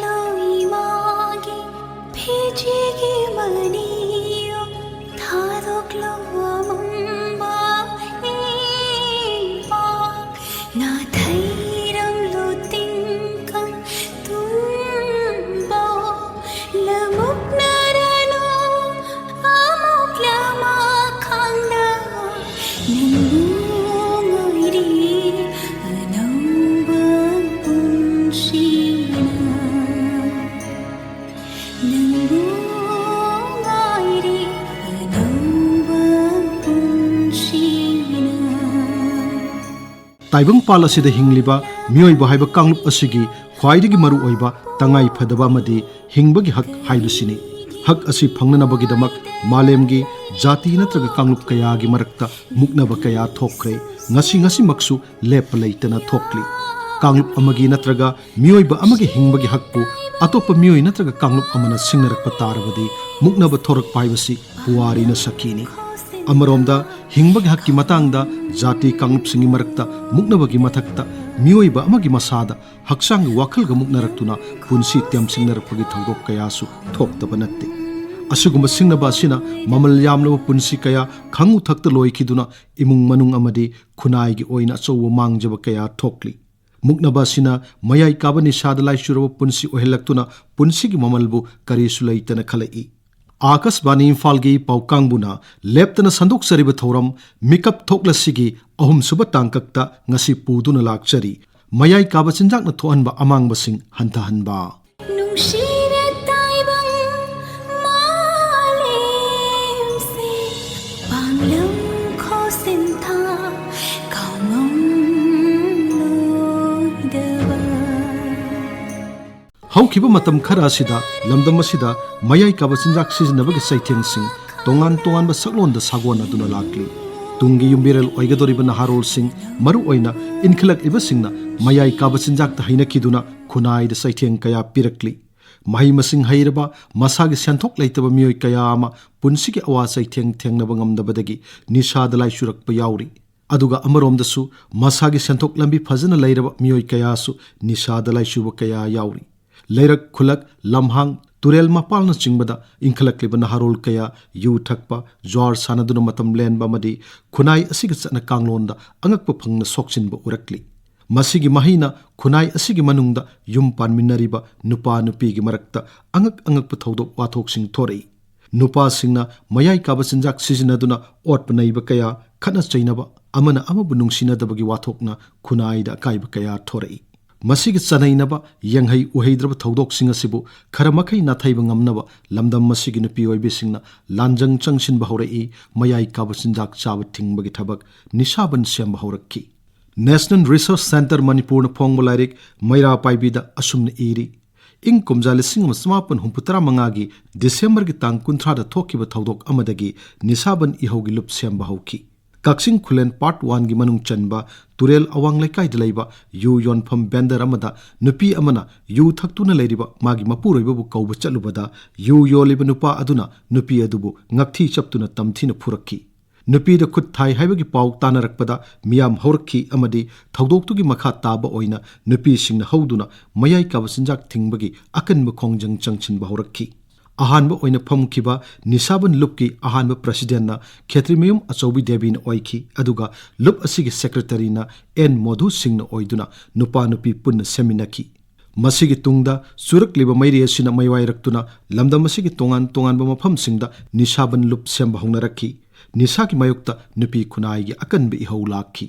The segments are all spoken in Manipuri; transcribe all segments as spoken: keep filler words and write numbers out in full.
ꯂꯣꯏꯃꯥꯒꯤ ꯐꯤꯖꯤꯒꯤ ꯃꯅꯤꯌꯣ ꯊꯥꯗꯣꯛꯂꯣ ꯑꯃꯝꯕ ꯏꯄꯥꯛ ꯅꯥꯊꯩꯔꯝꯂꯣ ꯇꯤꯡꯀꯪ ꯇꯨꯝꯕ ꯂꯃꯨꯛꯅꯔꯅꯣ ꯑꯃꯨꯛ ꯂꯃꯛ ꯈꯪꯅ ꯅꯪꯕꯨ ꯉꯥꯏꯔꯤ ꯑꯅꯧꯕ ꯄꯨꯟꯁꯤꯅ ꯅꯪꯕꯨ ꯉꯥꯏꯔꯤ ꯑꯅꯧꯕ ꯄꯨꯟꯁꯤꯅ ꯇꯥꯏꯕꯪꯄꯥꯜ ꯑꯁꯤꯗ ꯍꯤꯡꯂꯤꯕ ꯃꯤꯑꯣꯏꯕ ꯍꯥꯏꯕ ꯀꯥꯡꯂꯨꯞ ꯑꯁꯤꯒꯤ ꯈ꯭ꯋꯥꯏꯗꯒꯤ ꯃꯔꯨꯑꯣꯏꯕ ꯇꯉꯥꯏ ꯐꯗꯕ ꯑꯃꯗꯤ ꯍꯤꯡꯕꯒꯤ ꯍꯛ ꯍꯥꯏꯕꯁꯤꯅꯤ꯫ ꯍꯛ ꯑꯁꯤ ꯐꯪꯅꯅꯕꯒꯤꯗꯃꯛ ꯃꯥꯂꯦꯝꯒꯤ ꯖꯥꯇꯤ ꯅꯠꯇ꯭ꯔꯒ ꯀꯥꯡꯂꯨꯞ ꯀꯌꯥꯒꯤ ꯃꯔꯛꯇ ꯃꯨꯛꯅꯕ ꯀꯌꯥ ꯊꯣꯛꯈ꯭ꯔꯦ꯫ ꯉꯁꯤ ꯉꯁꯤꯃꯛꯁꯨ ꯂꯦꯞꯄ ꯂꯩꯇꯅ ꯊꯣꯛꯂꯤ꯫ ꯀꯥꯡꯂꯨꯞ ꯑꯃꯒꯤ ꯅꯠꯇ꯭ꯔꯒ ꯃꯤꯑꯣꯏꯕ ꯑꯃꯒꯤ ꯍꯤꯡꯕꯒꯤ ꯍꯛꯄꯨ ꯑꯇꯣꯞꯄ ꯃꯤꯑꯣꯏ ꯅꯠꯇ꯭ꯔꯒ ꯀꯥꯡꯂꯨꯞ ꯑꯃꯅ ꯁꯤꯡꯅꯔꯛꯄ ꯇꯥꯔꯕꯗꯤ ꯃꯨꯛꯅꯕ ꯊꯣꯔꯛꯄ ꯍꯥꯏꯕꯁꯤ ꯄꯨꯋꯥꯔꯤꯅ ꯁꯛꯀꯤꯅꯤ꯫ ꯑꯃꯔꯣꯝꯗ ꯍꯤꯡꯕꯒꯤ ꯍꯛꯀꯤ ꯃꯇꯥꯡꯗ ꯖꯥꯇꯤ ꯀꯥꯡꯂꯨꯞꯁꯤꯡꯒꯤ ꯃꯔꯛꯇ ꯃꯨꯛꯅꯕꯒꯤ ꯃꯊꯛꯇ ꯃꯤꯑꯣꯏꯕ ꯑꯃꯒꯤ ꯃꯁꯥꯗ ꯍꯛꯆꯥꯡꯒꯤ ꯋꯥꯈꯜꯒ ꯃꯨꯛꯅꯔꯛꯇꯨꯅ ꯄꯨꯟꯁꯤ ꯇꯦꯝꯁꯤꯡꯅꯔꯛꯄꯒꯤ ꯊꯧꯗꯣꯛ ꯀꯌꯥꯁꯨ ꯊꯣꯛꯇꯕ ꯅꯠꯇꯦ꯫ ꯑꯁꯤꯒꯨꯝꯕ ꯁꯤꯡꯅꯕ ꯑꯁꯤꯅ ꯃꯃꯜ ꯌꯥꯝꯂꯕ ꯄꯨꯟꯁꯤ ꯀꯌꯥ ꯈꯪꯉꯨ ꯊꯛꯇ ꯂꯣꯏꯈꯤꯗꯨꯅ ꯏꯃꯨꯡ ꯃꯅꯨꯡ ꯑꯃꯗꯤ ꯈꯨꯟꯅꯥꯏꯒꯤ ꯑꯣꯏꯅ ꯑꯆꯧꯕ ꯃꯥꯡꯖꯕ ꯀꯌꯥ ꯊꯣꯛꯂꯤ꯫ ꯃꯨꯛꯅꯕ ꯑꯁꯤꯅ ꯃꯌꯥꯏ ꯀꯥꯕ ꯅꯤꯁꯥꯗ ꯂꯥꯏꯆꯨꯔꯕ ꯄꯨꯟꯁꯤ ꯑꯣꯏꯍꯜꯂꯛꯇꯨꯅ ꯄꯨꯟꯁꯤꯒꯤ ꯃꯃꯜꯕꯨ ꯀꯔꯤꯁꯨ ꯂꯩꯇꯅ ꯈꯜꯂꯛꯏ꯫ ꯑꯥꯀꯥꯁꯕꯥꯅꯤ ꯏꯝꯐꯥꯜꯒꯤ ꯄꯥꯎ ꯀꯥꯡꯕꯨꯅ ꯂꯦꯞꯇꯅ ꯁꯟꯗꯣꯛꯆꯔꯤꯕ ꯊꯧꯔꯝ ꯃꯤꯀꯞ ꯊꯣꯛꯂꯁꯤꯒꯤ ꯑꯍꯨꯝꯁꯨꯕ ꯇꯥꯡꯀꯛꯇ ꯉꯁꯤ ꯄꯨꯗꯨꯅ ꯂꯥꯛꯆꯔꯤ꯫ ꯃꯌꯥꯏ ꯀꯥꯕ ꯆꯤꯟꯖꯥꯛꯅ ꯊꯣꯛꯍꯟꯕ ꯑꯃꯥꯡꯕꯁꯤꯡ ꯍꯟꯊꯍꯟꯕ꯫ ꯅꯨꯡꯁꯤꯔ ꯇꯥꯏꯕꯪ ꯃꯥꯂꯦꯝꯁꯦ ꯄꯥꯡꯂꯝ ꯈꯣꯁꯤꯟꯊꯥ ꯀꯥꯎꯉꯝꯂꯣꯏꯗꯕ꯫ ꯍꯧꯈꯤꯕ ꯃꯇꯝ ꯈꯔ ꯑꯁꯤꯗ ꯂꯝꯗꯝ ꯑꯁꯤꯗ ꯃꯌꯥꯏ ꯀꯥꯕ ꯆꯤꯟꯖꯥꯛ ꯁꯤꯖꯤꯟꯅꯕꯒꯤ ꯆꯩꯊꯦꯡꯁꯤꯡ ꯇꯣꯉꯥꯟ ꯇꯣꯉꯥꯟꯕ ꯁꯛꯂꯣꯟꯗ ꯁꯥꯒꯣꯟꯅꯗꯨꯅ ꯂꯥꯛꯂꯤ꯫ ꯇꯨꯡꯒꯤ ꯌꯨꯝꯕꯤꯔꯦꯜ ꯑꯣꯏꯒꯗꯧꯔꯤꯕ ꯅꯍꯥꯔꯣꯜꯁꯤꯡ ꯃꯔꯨꯑꯣꯏꯅ ꯏꯟꯈꯠꯂꯛꯂꯤꯕꯁꯤꯡꯅ ꯃꯌꯥꯏ ꯀꯥꯕ ꯆꯤꯟꯖꯥꯛꯇ ꯍꯩꯅꯈꯤꯗꯨꯅ ꯈꯨꯟꯅꯥꯏꯗ ꯆꯩꯊꯦꯡ ꯀꯌꯥ ꯄꯤꯔꯛꯂꯤ꯫ ꯃꯍꯩ ꯃꯁꯤꯡ ꯍꯩꯔꯕ ꯃꯁꯥꯒꯤ ꯁꯦꯟꯊꯣꯛ ꯂꯩꯇꯕ ꯃꯤꯑꯣꯏ ꯀꯌꯥ ꯑꯃ ꯄꯨꯟꯁꯤꯒꯤ ꯑꯋꯥ ꯆꯩꯊꯦꯡ ꯊꯦꯡꯅꯕ ꯉꯝꯗꯕꯗꯒꯤ ꯅꯤꯁꯥꯗ ꯂꯥꯏꯆꯨꯔꯛꯄ ꯌꯥꯎꯔꯤ꯫ ꯑꯗꯨꯒ ꯑꯃꯔꯣꯝꯗꯁꯨ ꯃꯁꯥꯒꯤ ꯁꯦꯟꯊꯣꯛ ꯂꯝꯕꯤ ꯐꯖꯅ ꯂꯩꯔꯕ ꯃꯤꯑꯣꯏ ꯀꯌꯥꯁꯨ ꯅꯤꯁꯥꯗ ꯂꯥꯏꯆꯨꯕ ꯀꯌꯥ ꯌꯥꯎꯔꯤ꯫ ꯂꯩꯔꯛ ꯈꯨꯜꯂꯛ, ꯂꯝꯍꯥꯡ, ꯇꯨꯔꯦꯜ ꯃꯄꯥꯜꯅꯆꯤꯡꯕꯗ ꯏꯟꯈꯠꯂꯛꯂꯤꯕ ꯅꯍꯥꯔꯣꯜ ꯀꯌꯥ ꯌꯨ ꯊꯛꯄ, ꯖ꯭ꯋꯥꯔ ꯁꯥꯟꯅꯗꯨꯅ ꯃꯇꯝ ꯂꯦꯟꯕ ꯑꯃꯗꯤ ꯈꯨꯟꯅꯥꯏ ꯑꯁꯤꯒꯤ ꯆꯠꯅ ꯀꯥꯡꯂꯣꯟꯗ ꯑꯉꯛꯄ ꯐꯪꯅ ꯁꯣꯛꯆꯤꯟꯕ ꯎꯔꯛꯂꯤ꯫ ꯃꯁꯤꯒꯤ ꯃꯍꯩꯅ ꯈꯨꯟꯅꯥꯏ ꯑꯁꯤꯒꯤ ꯃꯅꯨꯡꯗ ꯌꯨꯝ ꯄꯥꯟꯃꯤꯟꯅꯔꯤꯕ ꯅꯨꯄꯥ ꯅꯨꯄꯤꯒꯤ ꯃꯔꯛꯇ ꯑꯉꯛ ꯑꯉꯛꯄ ꯊꯧꯗꯣꯛ ꯋꯥꯊꯣꯛꯁꯤꯡ ꯊꯣꯔꯛꯏ꯫ ꯅꯨꯄꯥꯁꯤꯡꯅ ꯃꯌꯥꯏ ꯀꯥꯕ ꯆꯤꯟꯖꯥꯛ ꯁꯤꯖꯤꯟꯅꯗꯨꯅ ꯑꯣꯠꯄ ꯅꯩꯕ ꯀꯌꯥ, ꯈꯠꯅ ꯆꯩꯅꯕ, ꯑꯃꯅ ꯑꯃꯕꯨ ꯅꯨꯡꯁꯤꯅꯗꯕꯒꯤ ꯋꯥꯊꯣꯛꯅ ꯈꯨꯟꯅꯥꯏꯗ ꯑꯀꯥꯏꯕ ꯀꯌꯥ ꯊꯣꯔꯛꯏ꯫ ꯃꯁꯤꯒꯤ ꯆꯅꯩꯅꯕ ꯌꯦꯡꯍꯩ ꯎꯍꯩꯗ꯭ꯔꯕ ꯊꯧꯗꯣꯛꯁꯤꯡ ꯑꯁꯤꯕꯨ ꯈꯔ ꯃꯈꯩ ꯅꯥꯊꯩꯕ ꯉꯝꯅꯕ ꯂꯝꯗꯝ ꯑꯁꯤꯒꯤ ꯅꯨꯄꯤ ꯑꯣꯏꯕꯤꯁꯤꯡꯅ ꯂꯥꯟꯖꯪ ꯆꯪꯁꯤꯟꯕ ꯍꯧꯔꯛꯏ꯫ ꯃꯌꯥꯏ ꯀꯥꯕ ꯆꯤꯟꯖꯥꯛ ꯆꯥꯕ ꯊꯤꯡꯕꯒꯤ ꯊꯕꯛ ꯅꯤꯁꯥꯕꯟ ꯁꯦꯝꯕ ꯍꯧꯔꯛꯈꯤ꯫ National Research Centre ꯃꯅꯤꯄꯨꯔꯅ ꯐꯣꯡꯕ ꯂꯥꯏꯔꯤꯛ ꯃꯩꯔꯥ ꯄꯥꯏꯕꯤꯗ ꯑꯁꯨꯝꯅ ꯏꯔꯤ, ꯏꯪ ꯀꯨꯝꯖꯥ ꯂꯤꯁꯤꯡ ꯑꯃ ꯆꯃꯥꯄꯟ ꯍꯨꯝꯐꯨꯇꯔꯥ ꯃꯉꯥꯒꯤ ꯗꯤꯁꯦꯝꯕꯔꯒꯤ ꯇꯥꯡ ꯀꯨꯟꯊ꯭ꯔꯥꯗ ꯊꯣꯛꯈꯤꯕ ꯊꯧꯗꯣꯛ ꯑꯃꯗꯒꯤ ꯅꯤꯁꯥꯕꯟ ꯏꯍꯧꯒꯤ ꯂꯨꯞ ꯁꯦꯝꯕ ꯍꯧꯈꯤ꯫ ꯀꯛꯆꯤꯡ ꯈꯨꯂꯦꯟ ꯄꯥꯔꯠ ꯋꯥꯟꯒꯤ ꯃꯅꯨꯡ ꯆꯟꯕ ꯇꯨꯔꯦꯜ ꯑꯋꯥꯡ ꯂꯩꯀꯥꯏꯗ ꯂꯩꯕ ꯌꯨ ꯌꯣꯟꯐꯝ ꯚꯦꯟꯗꯔ ꯑꯃꯗ ꯅꯨꯄꯤ ꯑꯃꯅ ꯌꯨ ꯊꯛꯇꯨꯅ ꯂꯩꯔꯤꯕ ꯃꯥꯒꯤ ꯃꯄꯨꯔꯣꯏꯕꯕꯨ ꯀꯧꯕ ꯆꯠꯂꯨꯕꯗ, ꯌꯨ ꯌꯣꯜꯂꯤꯕ ꯅꯨꯄꯥ ꯑꯗꯨꯅ ꯅꯨꯄꯤ ꯑꯗꯨꯕꯨ ꯉꯛꯊꯤ ꯆꯞꯇꯨꯅ ꯇꯝꯊꯤꯅ ꯐꯨꯔꯛꯈꯤ꯫ ꯅꯨꯄꯤꯗ ꯈꯨꯠ ꯊꯥꯏ ꯍꯥꯏꯕꯒꯤ ꯄꯥꯎ ꯇꯥꯅꯔꯛꯄꯗ ꯃꯤꯌꯥꯝ ꯍꯧꯔꯛꯈꯤ ꯑꯃꯗꯤ ꯊꯧꯗꯣꯛꯇꯨꯒꯤ ꯃꯈꯥ ꯇꯥꯕ ꯑꯣꯏꯅ ꯅꯨꯄꯤꯁꯤꯡꯅ ꯍꯧꯗꯨꯅ ꯃꯌꯥꯏ ꯀꯥꯕ ꯆꯤꯟꯖꯥꯛ ꯊꯤꯡꯕꯒꯤ ꯑꯀꯟꯕ ꯈꯣꯡꯖꯪ ꯆꯪꯁꯤꯟꯕ ꯍꯧꯔꯛꯈꯤ꯫ ꯑꯍꯥꯟꯕ ꯑꯣꯏꯅ ꯐꯝꯈꯤꯕ ꯅꯤꯁꯥꯕꯟ ꯂꯨꯞꯀꯤ ꯑꯍꯥꯟꯕ ꯄ꯭ꯔꯁꯤꯗꯦꯟꯅ ꯈꯦꯇ꯭ꯔꯤꯃꯌꯨꯝ ꯑꯆꯧꯕꯤ ꯗꯦꯕꯤꯅ ꯑꯣꯏꯈꯤ, ꯑꯗꯨꯒ ꯂꯨꯞ ꯑꯁꯤꯒꯤ ꯁꯦꯀ꯭ꯔꯦꯇꯔꯤꯅ ꯑꯦꯟ ꯃꯣꯙꯨ ꯁꯤꯡꯅ ꯑꯣꯏꯗꯨꯅ ꯅꯨꯄꯥ ꯅꯨꯄꯤ ꯄꯨꯟꯅ ꯁꯦꯝꯃꯤꯟꯅꯈꯤ꯫ ꯃꯁꯤꯒꯤ ꯇꯨꯡꯗ ꯆꯨꯔꯛꯂꯤꯕ ꯃꯩꯔꯤ ꯑꯁꯤꯅ ꯃꯩꯋꯥꯏꯔꯛꯇꯨꯅ ꯂꯝꯗꯝ ꯑꯁꯤꯒꯤ ꯇꯣꯉꯥꯟ ꯇꯣꯉꯥꯟꯕ ꯃꯐꯝꯁꯤꯡꯗ ꯅꯤꯁꯥꯕꯟ ꯂꯨꯞ ꯁꯦꯝꯕ ꯍꯧꯅꯔꯛꯈꯤ꯫ ꯅꯤꯁꯥꯒꯤ ꯃꯥꯌꯣꯛꯇ ꯅꯨꯄꯤ ꯈꯨꯟꯅꯥꯏꯒꯤ ꯑꯀꯟꯕ ꯏꯍꯧ ꯂꯥꯛꯈꯤ꯫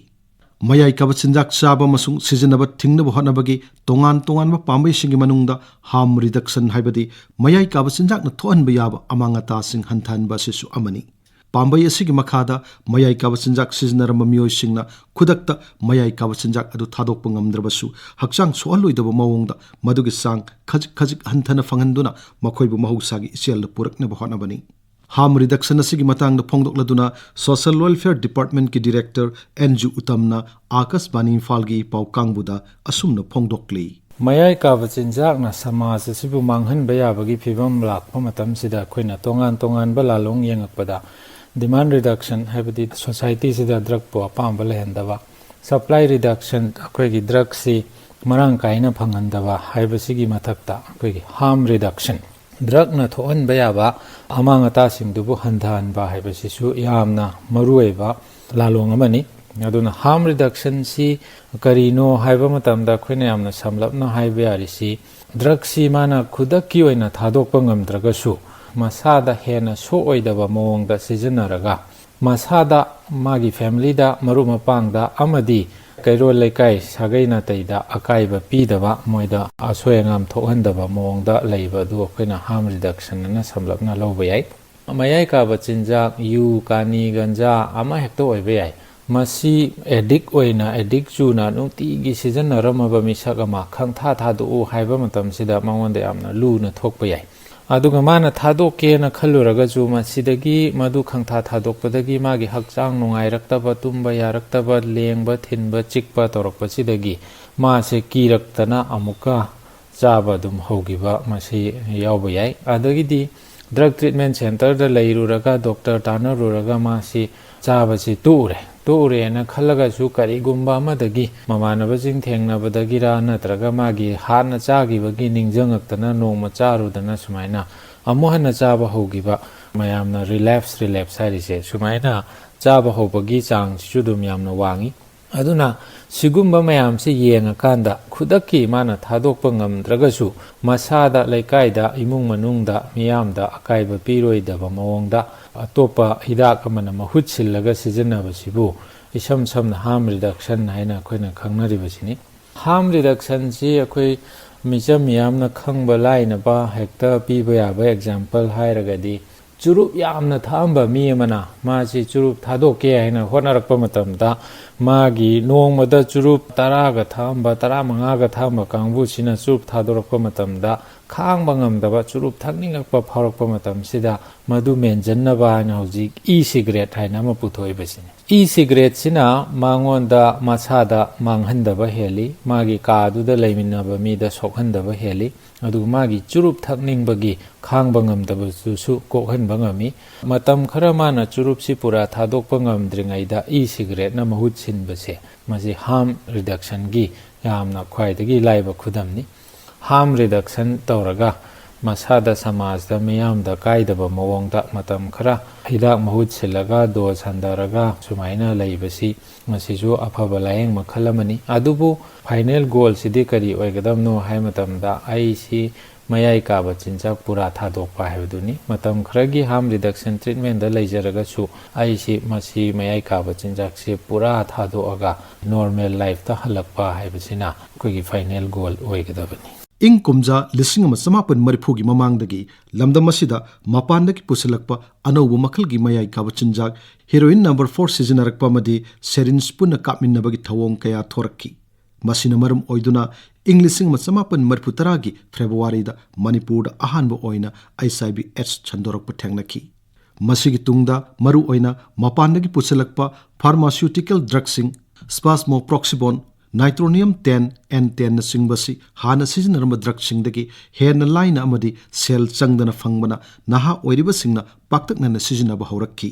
ꯃꯌꯥꯏ ꯀꯥꯕ ꯆꯤꯟꯖꯥꯛ ꯆꯥꯕ ꯑꯃꯁꯨꯡ ꯁꯤꯖꯤꯟꯅꯕ ꯊꯤꯡꯅꯕ ꯍꯣꯠꯅꯕꯒꯤ ꯇꯣꯉꯥꯟ ꯇꯣꯉꯥꯟꯕ ꯄꯥꯝꯕꯩꯁꯤꯡꯒꯤ ꯃꯅꯨꯡꯗ harm reduction, ꯍꯥꯏꯕꯗꯤ ꯃꯌꯥꯏ ꯀꯥꯕ ꯆꯤꯟꯖꯥꯛꯅ ꯊꯣꯛꯍꯟꯕ ꯌꯥꯕ ꯑꯃꯥꯡ ꯑꯇꯥꯁꯤꯡ ꯍꯟꯊꯍꯟꯕ ꯑꯁꯤꯁꯨ ꯑꯃꯅꯤ꯫ ꯄꯥꯝꯕꯩ ꯑꯁꯤꯒꯤ ꯃꯈꯥꯗ ꯃꯌꯥꯏ ꯀꯥꯕ ꯆꯤꯟꯖꯥꯛ ꯁꯤꯖꯤꯟꯅꯔꯝꯕ ꯃꯤꯑꯣꯏꯁꯤꯡꯅ ꯈꯨꯗꯛꯇ ꯃꯌꯥꯏ ꯀꯥꯕ ꯆꯤꯟꯖꯥꯛ ꯑꯗꯨ ꯊꯥꯗꯣꯛꯄ ꯉꯝꯗ꯭ꯔꯕꯁꯨ, ꯍꯛꯆꯥꯡ ꯁꯣꯛꯍꯜꯂꯣꯏꯗꯕ ꯃꯑꯣꯡꯗ ꯃꯗꯨꯒꯤ ꯆꯥꯡ ꯈꯖꯤꯛ ꯈꯖꯤꯛ ꯍꯟꯊꯅ ꯐꯪꯍꯟꯗꯨꯅ ꯃꯈꯣꯏꯕꯨ ꯃꯍꯧꯁꯥꯒꯤ ꯏꯆꯦꯜꯗ ꯄꯨꯔꯛꯅꯕ ꯍꯣꯠꯅꯕꯅꯤ꯫ Harm reduction ꯑꯁꯤꯒꯤ ꯃꯇꯥꯡꯗ ꯐꯣꯡꯗꯣꯛꯂꯗꯨꯅ Social Welfare Departmentꯀꯤ Director ꯑꯦꯟ ꯖꯨ ꯎꯇꯝꯅ ꯑꯥꯀꯥꯁꯕꯥꯅꯤ ꯏꯝꯐꯥꯜꯒꯤ ꯄꯥꯎ ꯀꯥꯡꯕꯨꯗ ꯑꯁꯨꯝꯅ ꯐꯣꯡꯗꯣꯛꯂꯤ꯫ ꯃꯌꯥꯏ ꯀꯥꯕ ꯆꯤꯟꯖꯥꯛꯅ ꯁꯃꯥꯖ ꯑꯁꯤꯕꯨ ꯃꯥꯡꯍꯟꯕ ꯌꯥꯕꯒꯤ ꯐꯤꯕꯝ ꯂꯥꯛꯄ ꯃꯇꯝꯁꯤꯗ ꯑꯩꯈꯣꯏꯅ ꯇꯣꯉꯥꯟ ꯇꯣꯉꯥꯟꯕ ꯂꯥꯂꯣꯡ ꯌꯦꯡꯉꯛꯄꯗ, demand reduction, ꯍꯥꯏꯕꯗꯤ societyꯁꯤꯗ drugꯄꯨ ꯑꯄꯥꯝꯕ ꯂꯩꯍꯟꯗꯕ, supply reduction, ꯑꯩꯈꯣꯏꯒꯤ drugꯁꯤ ꯃꯔꯥꯡ ꯀꯥꯏꯅ ꯐꯪꯍꯟꯗꯕ ꯍꯥꯏꯕꯁꯤꯒꯤ ꯃꯊꯛꯇ ꯑꯩꯈꯣꯏꯒꯤ harm reduction, ꯗ꯭ꯔꯛꯅ ꯊꯣꯛꯍꯟꯕ ꯌꯥꯕ ꯑꯃꯥꯡ ꯑꯇꯥꯁꯤꯡꯗꯨꯕꯨ ꯍꯟꯊꯍꯟꯕ ꯍꯥꯏꯕꯁꯤꯁꯨ ꯌꯥꯝꯅ ꯃꯔꯨꯑꯣꯏꯕ ꯂꯥꯂꯣꯡ ꯑꯃꯅꯤ꯫ ꯑꯗꯨꯅ harm reductionꯁꯤ ꯀꯔꯤꯅꯣ ꯍꯥꯏꯕ ꯃꯇꯝꯗ ꯑꯩꯈꯣꯏꯅ ꯌꯥꯝꯅ ꯁꯝꯂꯞꯅ ꯍꯥꯏꯕ ꯌꯥꯔꯤꯁꯤ, ꯗ꯭ꯔꯛꯁꯤ ꯃꯥꯅ ꯈꯨꯗꯛꯀꯤ ꯑꯣꯏꯅ ꯊꯥꯗꯣꯛꯄ ꯉꯝꯗ꯭ꯔꯒꯁꯨ, ꯃꯁꯥꯗ ꯍꯦꯟꯅ ꯁꯣꯛꯑꯣꯏꯗꯕ ꯃꯑꯣꯡꯗ ꯁꯤꯖꯤꯟꯅꯔꯒ, ꯃꯁꯥꯗ, ꯃꯥꯒꯤ ꯐꯦꯃꯤꯂꯤꯗ, ꯃꯔꯨꯞ ꯃꯄꯥꯡꯗ ꯑꯃꯗꯤ ꯀꯩꯔꯣꯜ ꯂꯩꯀꯥꯏ ꯁꯥꯒꯩ ꯅꯥꯇꯩꯗ ꯑꯀꯥꯏꯕ ꯄꯤꯗꯕ, ꯃꯣꯏꯗ ꯑꯁꯣꯏ ꯑꯉꯥꯝ ꯊꯣꯛꯍꯟꯗꯕ ꯃꯑꯣꯡꯗ ꯂꯩꯕ ꯑꯗꯨ ꯑꯩꯈꯣꯏꯅ harm reduction ꯑꯅ ꯁꯝꯂꯞꯅ ꯂꯧꯕ ꯌꯥꯏ꯫ ꯃꯌꯥꯏ ꯀꯥꯕ ꯆꯤꯟꯖꯥꯛ, ꯌꯨ, ꯀꯥꯅꯤ, ꯒꯟꯖꯥ ꯑꯃ ꯍꯦꯛꯇ ꯑꯣꯏꯕ ꯌꯥꯏ, ꯃꯁꯤ ꯑꯦꯗꯤꯛ ꯑꯣꯏꯅ, ꯑꯦꯗꯤꯛ ꯆꯨꯅ ꯅꯨꯡꯇꯤꯒꯤ ꯁꯤꯖꯤꯟꯅꯔꯝꯃꯕ ꯃꯤꯁꯛ ꯑꯃ ꯈꯪꯊꯥ ꯊꯥꯗꯣꯛꯎ ꯍꯥꯏꯕ ꯃꯇꯝꯁꯤꯗ ꯃꯉꯣꯟꯗ ꯌꯥꯝꯅ ꯂꯨꯅ ꯊꯣꯛꯄ ꯌꯥꯏ꯫ ꯑꯗꯨꯒ ꯃꯥꯅ ꯊꯥꯗꯣꯛꯀꯦꯅ ꯈꯜꯂꯨꯔꯒꯁꯨ, ꯃꯁꯤꯗꯒꯤ, ꯃꯗꯨ ꯈꯪꯊꯥ ꯊꯥꯗꯣꯛꯄꯗꯒꯤ ꯃꯥꯒꯤ ꯍꯛꯆꯥꯡ ꯅꯨꯡꯉꯥꯏꯔꯛꯇꯕ, ꯇꯨꯝꯕ ꯌꯥꯔꯛꯇꯕ, ꯂꯦꯡꯕ, ꯊꯤꯟꯕ, ꯆꯤꯛꯄ ꯇꯧꯔꯛꯄꯁꯤꯗꯒꯤ ꯃꯥꯁꯦ ꯀꯤꯔꯛꯇꯅ ꯑꯃꯨꯛꯀ ꯆꯥꯕ ꯑꯗꯨꯝ ꯍꯧꯈꯤꯕ ꯃꯁꯤ ꯌꯥꯎꯕ ꯌꯥꯏ꯫ ꯑꯗꯒꯤꯗꯤ drug treatment centreꯗ ꯂꯩꯔꯨꯔꯒ, ꯗꯣꯛꯇꯔ ꯇꯥꯟꯅꯔꯨꯔꯒ ꯃꯥꯁꯤ ꯆꯥꯕꯁꯤ ꯇꯣꯛꯎꯔꯦ꯫ ꯇꯣꯛꯎꯔꯦꯅ ꯈꯜꯂꯒꯁꯨ, ꯀꯔꯤꯒꯨꯝꯕ ꯑꯃꯗꯒꯤ, ꯃꯃꯥꯟꯅꯕꯁꯤꯡ ꯊꯦꯡꯅꯕꯗꯒꯤꯔ ꯅꯠꯇ꯭ꯔꯒ ꯃꯥꯒꯤ ꯍꯥꯟꯅ ꯆꯥꯈꯤꯕꯒꯤ ꯅꯤꯡꯁꯤꯡꯉꯛꯇꯅ ꯅꯣꯡꯃ ꯆꯥꯔꯨꯗꯅ ꯁꯨꯃꯥꯏꯅ ꯑꯃꯨꯛ ꯍꯟꯅ ꯆꯥꯕ ꯍꯧꯈꯤꯕ, ꯃꯌꯥꯝꯅ relapse, relapse ꯍꯥꯏꯔꯤꯁꯦ, ꯁꯨꯃꯥꯏꯅ ꯆꯥꯕ ꯍꯧꯕꯒꯤ ꯆꯥꯡꯁꯤꯁꯨ ꯑꯗꯨꯝ ꯌꯥꯝꯅ ꯋꯥꯡꯉꯤ꯫ ꯑꯗꯨꯅ ꯁꯤꯒꯨꯝꯕ ꯃꯌꯥꯝꯁꯤ ꯌꯦꯡꯉꯀꯥꯟꯗ, ꯈꯨꯗꯛꯀꯤ ꯃꯥꯅ ꯊꯥꯗꯣꯛꯄ ꯉꯝꯗ꯭ꯔꯒꯁꯨ, ꯃꯁꯥꯗ, ꯂꯩꯀꯥꯏꯗ, ꯏꯃꯨꯡ ꯃꯅꯨꯡꯗ, ꯃꯤꯌꯥꯝꯗ ꯑꯀꯥꯏꯕ ꯄꯤꯔꯣꯏꯗꯕ ꯃꯑꯣꯡꯗ ꯑꯇꯣꯞꯄ ꯍꯤꯗꯥꯛ ꯑꯃꯅ ꯃꯍꯨꯠ ꯁꯤꯜꯂꯒ ꯁꯤꯖꯤꯟꯅꯕꯁꯤꯕꯨ ꯏꯁꯝ ꯁꯝꯅ harm reduction ꯍꯥꯏꯅ ꯑꯩꯈꯣꯏꯅ ꯈꯪꯅꯔꯤꯕꯁꯤꯅꯤ꯫ Harm reductionꯁꯤ ꯑꯩꯈꯣꯏ ꯃꯤꯆꯝ ꯃꯤꯌꯥꯝꯅ ꯈꯪꯕ ꯂꯥꯏꯅꯕ ꯍꯦꯛꯇ ꯄꯤꯕ ꯌꯥꯕ example ꯍꯥꯏꯔꯒꯗꯤ, ꯆꯨꯔꯨꯞ ꯌꯥꯝꯅ ꯊꯛꯑꯝꯕ ꯃꯤ ꯑꯃꯅ ꯃꯥꯁꯤ ꯆꯨꯔꯨꯞ ꯊꯥꯗꯣꯛꯀꯦ ꯍꯥꯏꯅ ꯍꯣꯠꯅꯔꯛꯄ ꯃꯇꯝꯗ, ꯃꯥꯒꯤ ꯅꯣꯡꯃꯗ ꯆꯨꯔꯨꯞ ꯇꯔꯥꯒ ꯊꯛꯑꯝꯕ, ꯇꯔꯥꯃꯉꯥꯒ ꯊꯛꯑꯝꯕ ꯀꯥꯡꯕꯨꯁꯤꯅ ꯆꯨꯔꯨꯞ ꯊꯥꯗꯣꯔꯛꯄ ꯃꯇꯝꯗ, ꯈꯥꯡꯕ ꯉꯝꯗꯕ ꯆꯨꯔꯨꯞ ꯊꯛꯅꯤꯡꯉꯛꯄ ꯐꯥꯎꯔꯛꯄ ꯃꯇꯝꯁꯤꯗ, ꯃꯗꯨ ꯃꯦꯟꯁꯤꯟꯅꯕ ꯍꯥꯏꯅ ꯍꯧꯖꯤꯛ e-cigarette ꯍꯥꯏꯅ ꯑꯃ ꯄꯨꯊꯣꯛꯏꯕꯁꯤꯅꯤ꯫ E-cigaretteꯁꯤꯅ ꯃꯉꯣꯟꯗ, ꯃꯁꯥꯗ ꯃꯥꯡꯍꯟꯗꯕ ꯍꯦꯜꯂꯤ, ꯃꯥꯒꯤ ꯀꯥꯗꯨꯗ ꯂꯩꯃꯤꯟꯅꯕ ꯃꯤꯗ ꯁꯣꯛꯍꯟꯗꯕ ꯍꯦꯜꯂꯤ, ꯑꯗꯨꯒ ꯃꯥꯒꯤ ꯆꯨꯔꯨꯞ ꯊꯛꯅꯤꯡꯕꯒꯤ ꯈꯥꯡꯕ ꯉꯝꯗꯕꯗꯨꯁꯨ ꯀꯣꯛꯍꯟꯕ ꯉꯝꯃꯤ꯫ ꯃꯇꯝ ꯈꯔ ꯃꯥꯅ ꯆꯨꯔꯨꯞꯁꯤ ꯄꯨꯔꯥ ꯊꯥꯗꯣꯛꯄ ꯉꯝꯗ꯭ꯔꯤꯉꯩꯗ e-cigaretteꯅ ꯃꯍꯨꯠ ꯁꯤꯟꯕꯁꯦ, ꯃꯁꯤ harm reductionꯒꯤ ꯌꯥꯝꯅ ꯈ꯭ꯋꯥꯏꯗꯒꯤ ꯂꯥꯏꯕ ꯈꯨꯗꯝꯅꯤ꯫ Harm reduction ꯇꯧꯔꯒ ꯃꯁꯥꯗ, ꯁꯃꯥꯖꯗ, ꯃꯤꯌꯥꯝꯗ ꯀꯥꯏꯗꯕ ꯃꯑꯣꯡꯗ ꯃꯇꯝ ꯈꯔ ꯍꯤꯗꯥꯛ ꯃꯍꯨꯠ ꯁꯤꯜꯂꯒ dose ꯍꯟꯊꯔꯒ ꯁꯨꯃꯥꯏꯅ ꯂꯩꯕꯁꯤ, ꯃꯁꯤꯁꯨ ꯑꯐꯕ ꯂꯥꯌꯦꯡ ꯃꯈꯜ ꯑꯃꯅꯤ꯫ ꯑꯗꯨꯕꯨ final goalꯁꯤꯗꯤ ꯀꯔꯤ ꯑꯣꯏꯒꯗꯕꯅꯣ ꯍꯥꯏ ꯃꯇꯝꯗ, ꯑꯩꯁꯤ ꯃꯌꯥꯏ ꯀꯥꯕ ꯆꯤꯟꯖꯥꯛ ꯄꯨꯔꯥ ꯊꯥꯗꯣꯛꯄ ꯍꯥꯏꯕꯗꯨꯅꯤ꯫ ꯃꯇꯝ ꯈꯔꯒꯤ harm reduction treatmentꯗ ꯂꯩꯖꯔꯒꯁꯨ, ꯑꯩꯁꯤ ꯃꯁꯤ ꯃꯌꯥꯏ ꯀꯥꯕ ꯆꯤꯟꯖꯥꯛꯁꯤ ꯄꯨꯔꯥ ꯊꯥꯗꯣꯛꯑꯒ normal lifeꯇ ꯍꯜꯂꯛꯄ ꯍꯥꯏꯕꯁꯤꯅ ꯑꯩꯈꯣꯏꯒꯤ final goal ꯑꯣꯏꯒꯗꯕꯅꯤ꯫ ꯏꯪ ꯀꯨꯝꯖꯥ ꯂꯤꯁꯤꯡ ꯑꯃ ꯆꯃꯥꯄꯟ ꯃꯔꯤꯐꯨꯒꯤ ꯃꯃꯥꯡꯗꯒꯤ ꯂꯝꯗꯝ ꯑꯁꯤꯗ ꯃꯄꯥꯟꯗꯒꯤ ꯄꯨꯁꯤꯜꯂꯛꯄ ꯑꯅꯧꯕ ꯃꯈꯜꯒꯤ ꯃꯌꯥꯏ ꯀꯥꯕ ꯆꯤꯟꯖꯥꯛ heroin number four ꯁꯤꯖꯤꯟꯅꯔꯛꯄ ꯑꯃꯗꯤ syringe ꯄꯨꯟꯅ ꯀꯥꯞꯃꯤꯟꯅꯕꯒꯤ ꯊꯧꯑꯣꯡ ꯀꯌꯥ ꯊꯣꯔꯛꯈꯤ꯫ ꯃꯁꯤꯅ ꯃꯔꯝ ꯑꯣꯏꯗꯨꯅ ꯏꯪ ꯂꯤꯁꯤꯡ ꯑꯃ ꯆꯃꯥꯄꯟ ꯃꯔꯤꯐꯨ ꯇꯔꯥꯒꯤ ꯐꯦꯕ꯭ꯔꯨꯋꯥꯔꯤꯗ ꯃꯅꯤꯄꯨꯔꯗ ꯑꯍꯥꯟꯕ ꯑꯣꯏꯅ HIV AIDS ꯁꯟꯗꯣꯔꯛꯄ ꯊꯦꯡꯅꯈꯤ꯫ ꯃꯁꯤꯒꯤ ꯇꯨꯡꯗ ꯃꯔꯨꯑꯣꯏꯅ ꯃꯄꯥꯟꯗꯒꯤ ꯄꯨꯁꯤꯜꯂꯛꯄ pharmaceutical drugꯁꯤꯡ, spasmoproxybone, nitronium ten, N tenꯅꯆꯤꯡꯕꯁꯤ ꯍꯥꯟꯅ ꯁꯤꯖꯤꯟꯅꯔꯝꯕ drugꯁꯤꯡꯗꯒꯤ ꯍꯦꯟꯅ ꯂꯥꯏꯅ ꯑꯃꯗꯤ ꯁꯦꯜ ꯆꯪꯗꯅ ꯐꯪꯕꯅ ꯅꯍꯥ ꯑꯣꯏꯔꯤꯕꯁꯤꯡꯅ ꯄꯥꯛꯇꯛꯅꯅ ꯁꯤꯖꯤꯟꯅꯕ ꯍꯧꯔꯛꯈꯤ꯫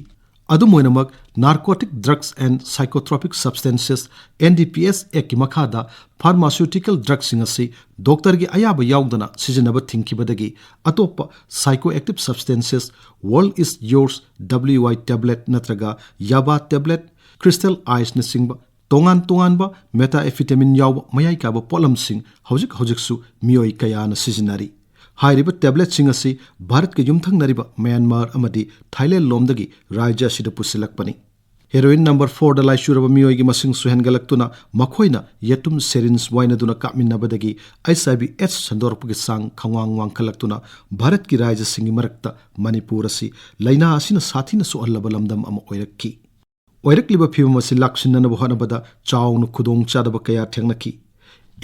ꯑꯗꯨꯝ ꯑꯣꯏꯅꯃꯛ, Narcotic Drugs and Psychotropic Substances, NDPS Actꯀꯤ ꯃꯈꯥꯗ pharmaceutical drugꯁꯤꯡ ꯑꯁꯤ doctorꯒꯤ ꯑꯌꯥꯕ ꯌꯥꯎꯗꯅ ꯁꯤꯖꯤꯟꯅꯕ ꯊꯤꯡꯈꯤꯕꯗꯒꯤ ꯑꯇꯣꯞꯄ psychoactive substances, world is yours, WY tablet ꯅꯠꯇ꯭ꯔꯒ YABA tablet, crystal iceꯅꯆꯤꯡꯕ ꯇꯣꯉꯥꯟ ꯇꯣꯉꯥꯟꯕ methamphetamine ꯌꯥꯎꯕ ꯃꯌꯥꯏ ꯀꯥꯕ ꯄꯣꯠꯂꯝꯁꯤꯡ ꯍꯧꯖꯤꯛ ꯍꯧꯖꯤꯛꯁꯨ ꯃꯤꯑꯣꯏ ꯀꯌꯥꯅ ꯁꯤꯖꯤꯟꯅꯔꯤ꯫ ꯍꯥꯏꯔꯤꯕ tabletꯁꯤꯡ ꯑꯁꯤ ꯚꯥꯔꯠꯀ ꯌꯨꯝꯊꯪꯅꯔꯤꯕ ꯃ꯭ꯌꯥꯟꯃꯥꯔ ꯑꯃꯗꯤ ꯊꯥꯏꯂꯦꯟ ꯂꯣꯝꯗꯒꯤ ꯔꯥꯖ꯭ꯌ ꯑꯁꯤꯗ ꯄꯨꯁꯤꯜꯂꯛꯄꯅꯤ꯫ Heroin number fourꯗ ꯂꯥꯏꯆꯨꯔꯕ ꯃꯤꯑꯣꯏꯒꯤ ꯃꯁꯤꯡꯁꯨ ꯍꯦꯟꯒꯠꯂꯛꯇꯨꯅ ꯃꯈꯣꯏꯅ ꯌꯦꯇꯨꯝ syringe ꯋꯥꯏꯅꯗꯨꯅ ꯀꯥꯞꯃꯤꯟꯅꯕꯗꯒꯤ HIV AIDS ꯁꯟꯗꯣꯔꯛꯄꯒꯤ ꯆꯥꯡ ꯈꯪꯋꯥꯡ ꯋꯥꯡꯈꯠꯂꯛꯇꯨꯅ ꯚꯥꯔꯠꯀꯤ ꯔꯥꯖ꯭ꯌꯁꯤꯡꯒꯤ ꯃꯔꯛꯇ ꯃꯅꯤꯄꯨꯔ ꯑꯁꯤ ꯂꯥꯏꯅꯥ ꯑꯁꯤꯅ ꯁꯥꯊꯤꯅ ꯁꯣꯛꯍꯜꯂꯕ ꯂꯝꯗꯝ ꯑꯃ ꯑꯣꯏꯔꯛꯈꯤ꯫ ꯑꯣꯏꯔꯛꯂꯤꯕ ꯐꯤꯕꯝ ꯑꯁꯤ ꯂꯥꯛꯁꯤꯟꯅꯅꯕ ꯍꯣꯠꯅꯕꯗ ꯆꯥꯎꯅ ꯈꯨꯗꯣꯡꯆꯥꯗꯕ ꯀꯌꯥ ꯊꯦꯡꯅꯈꯤ꯫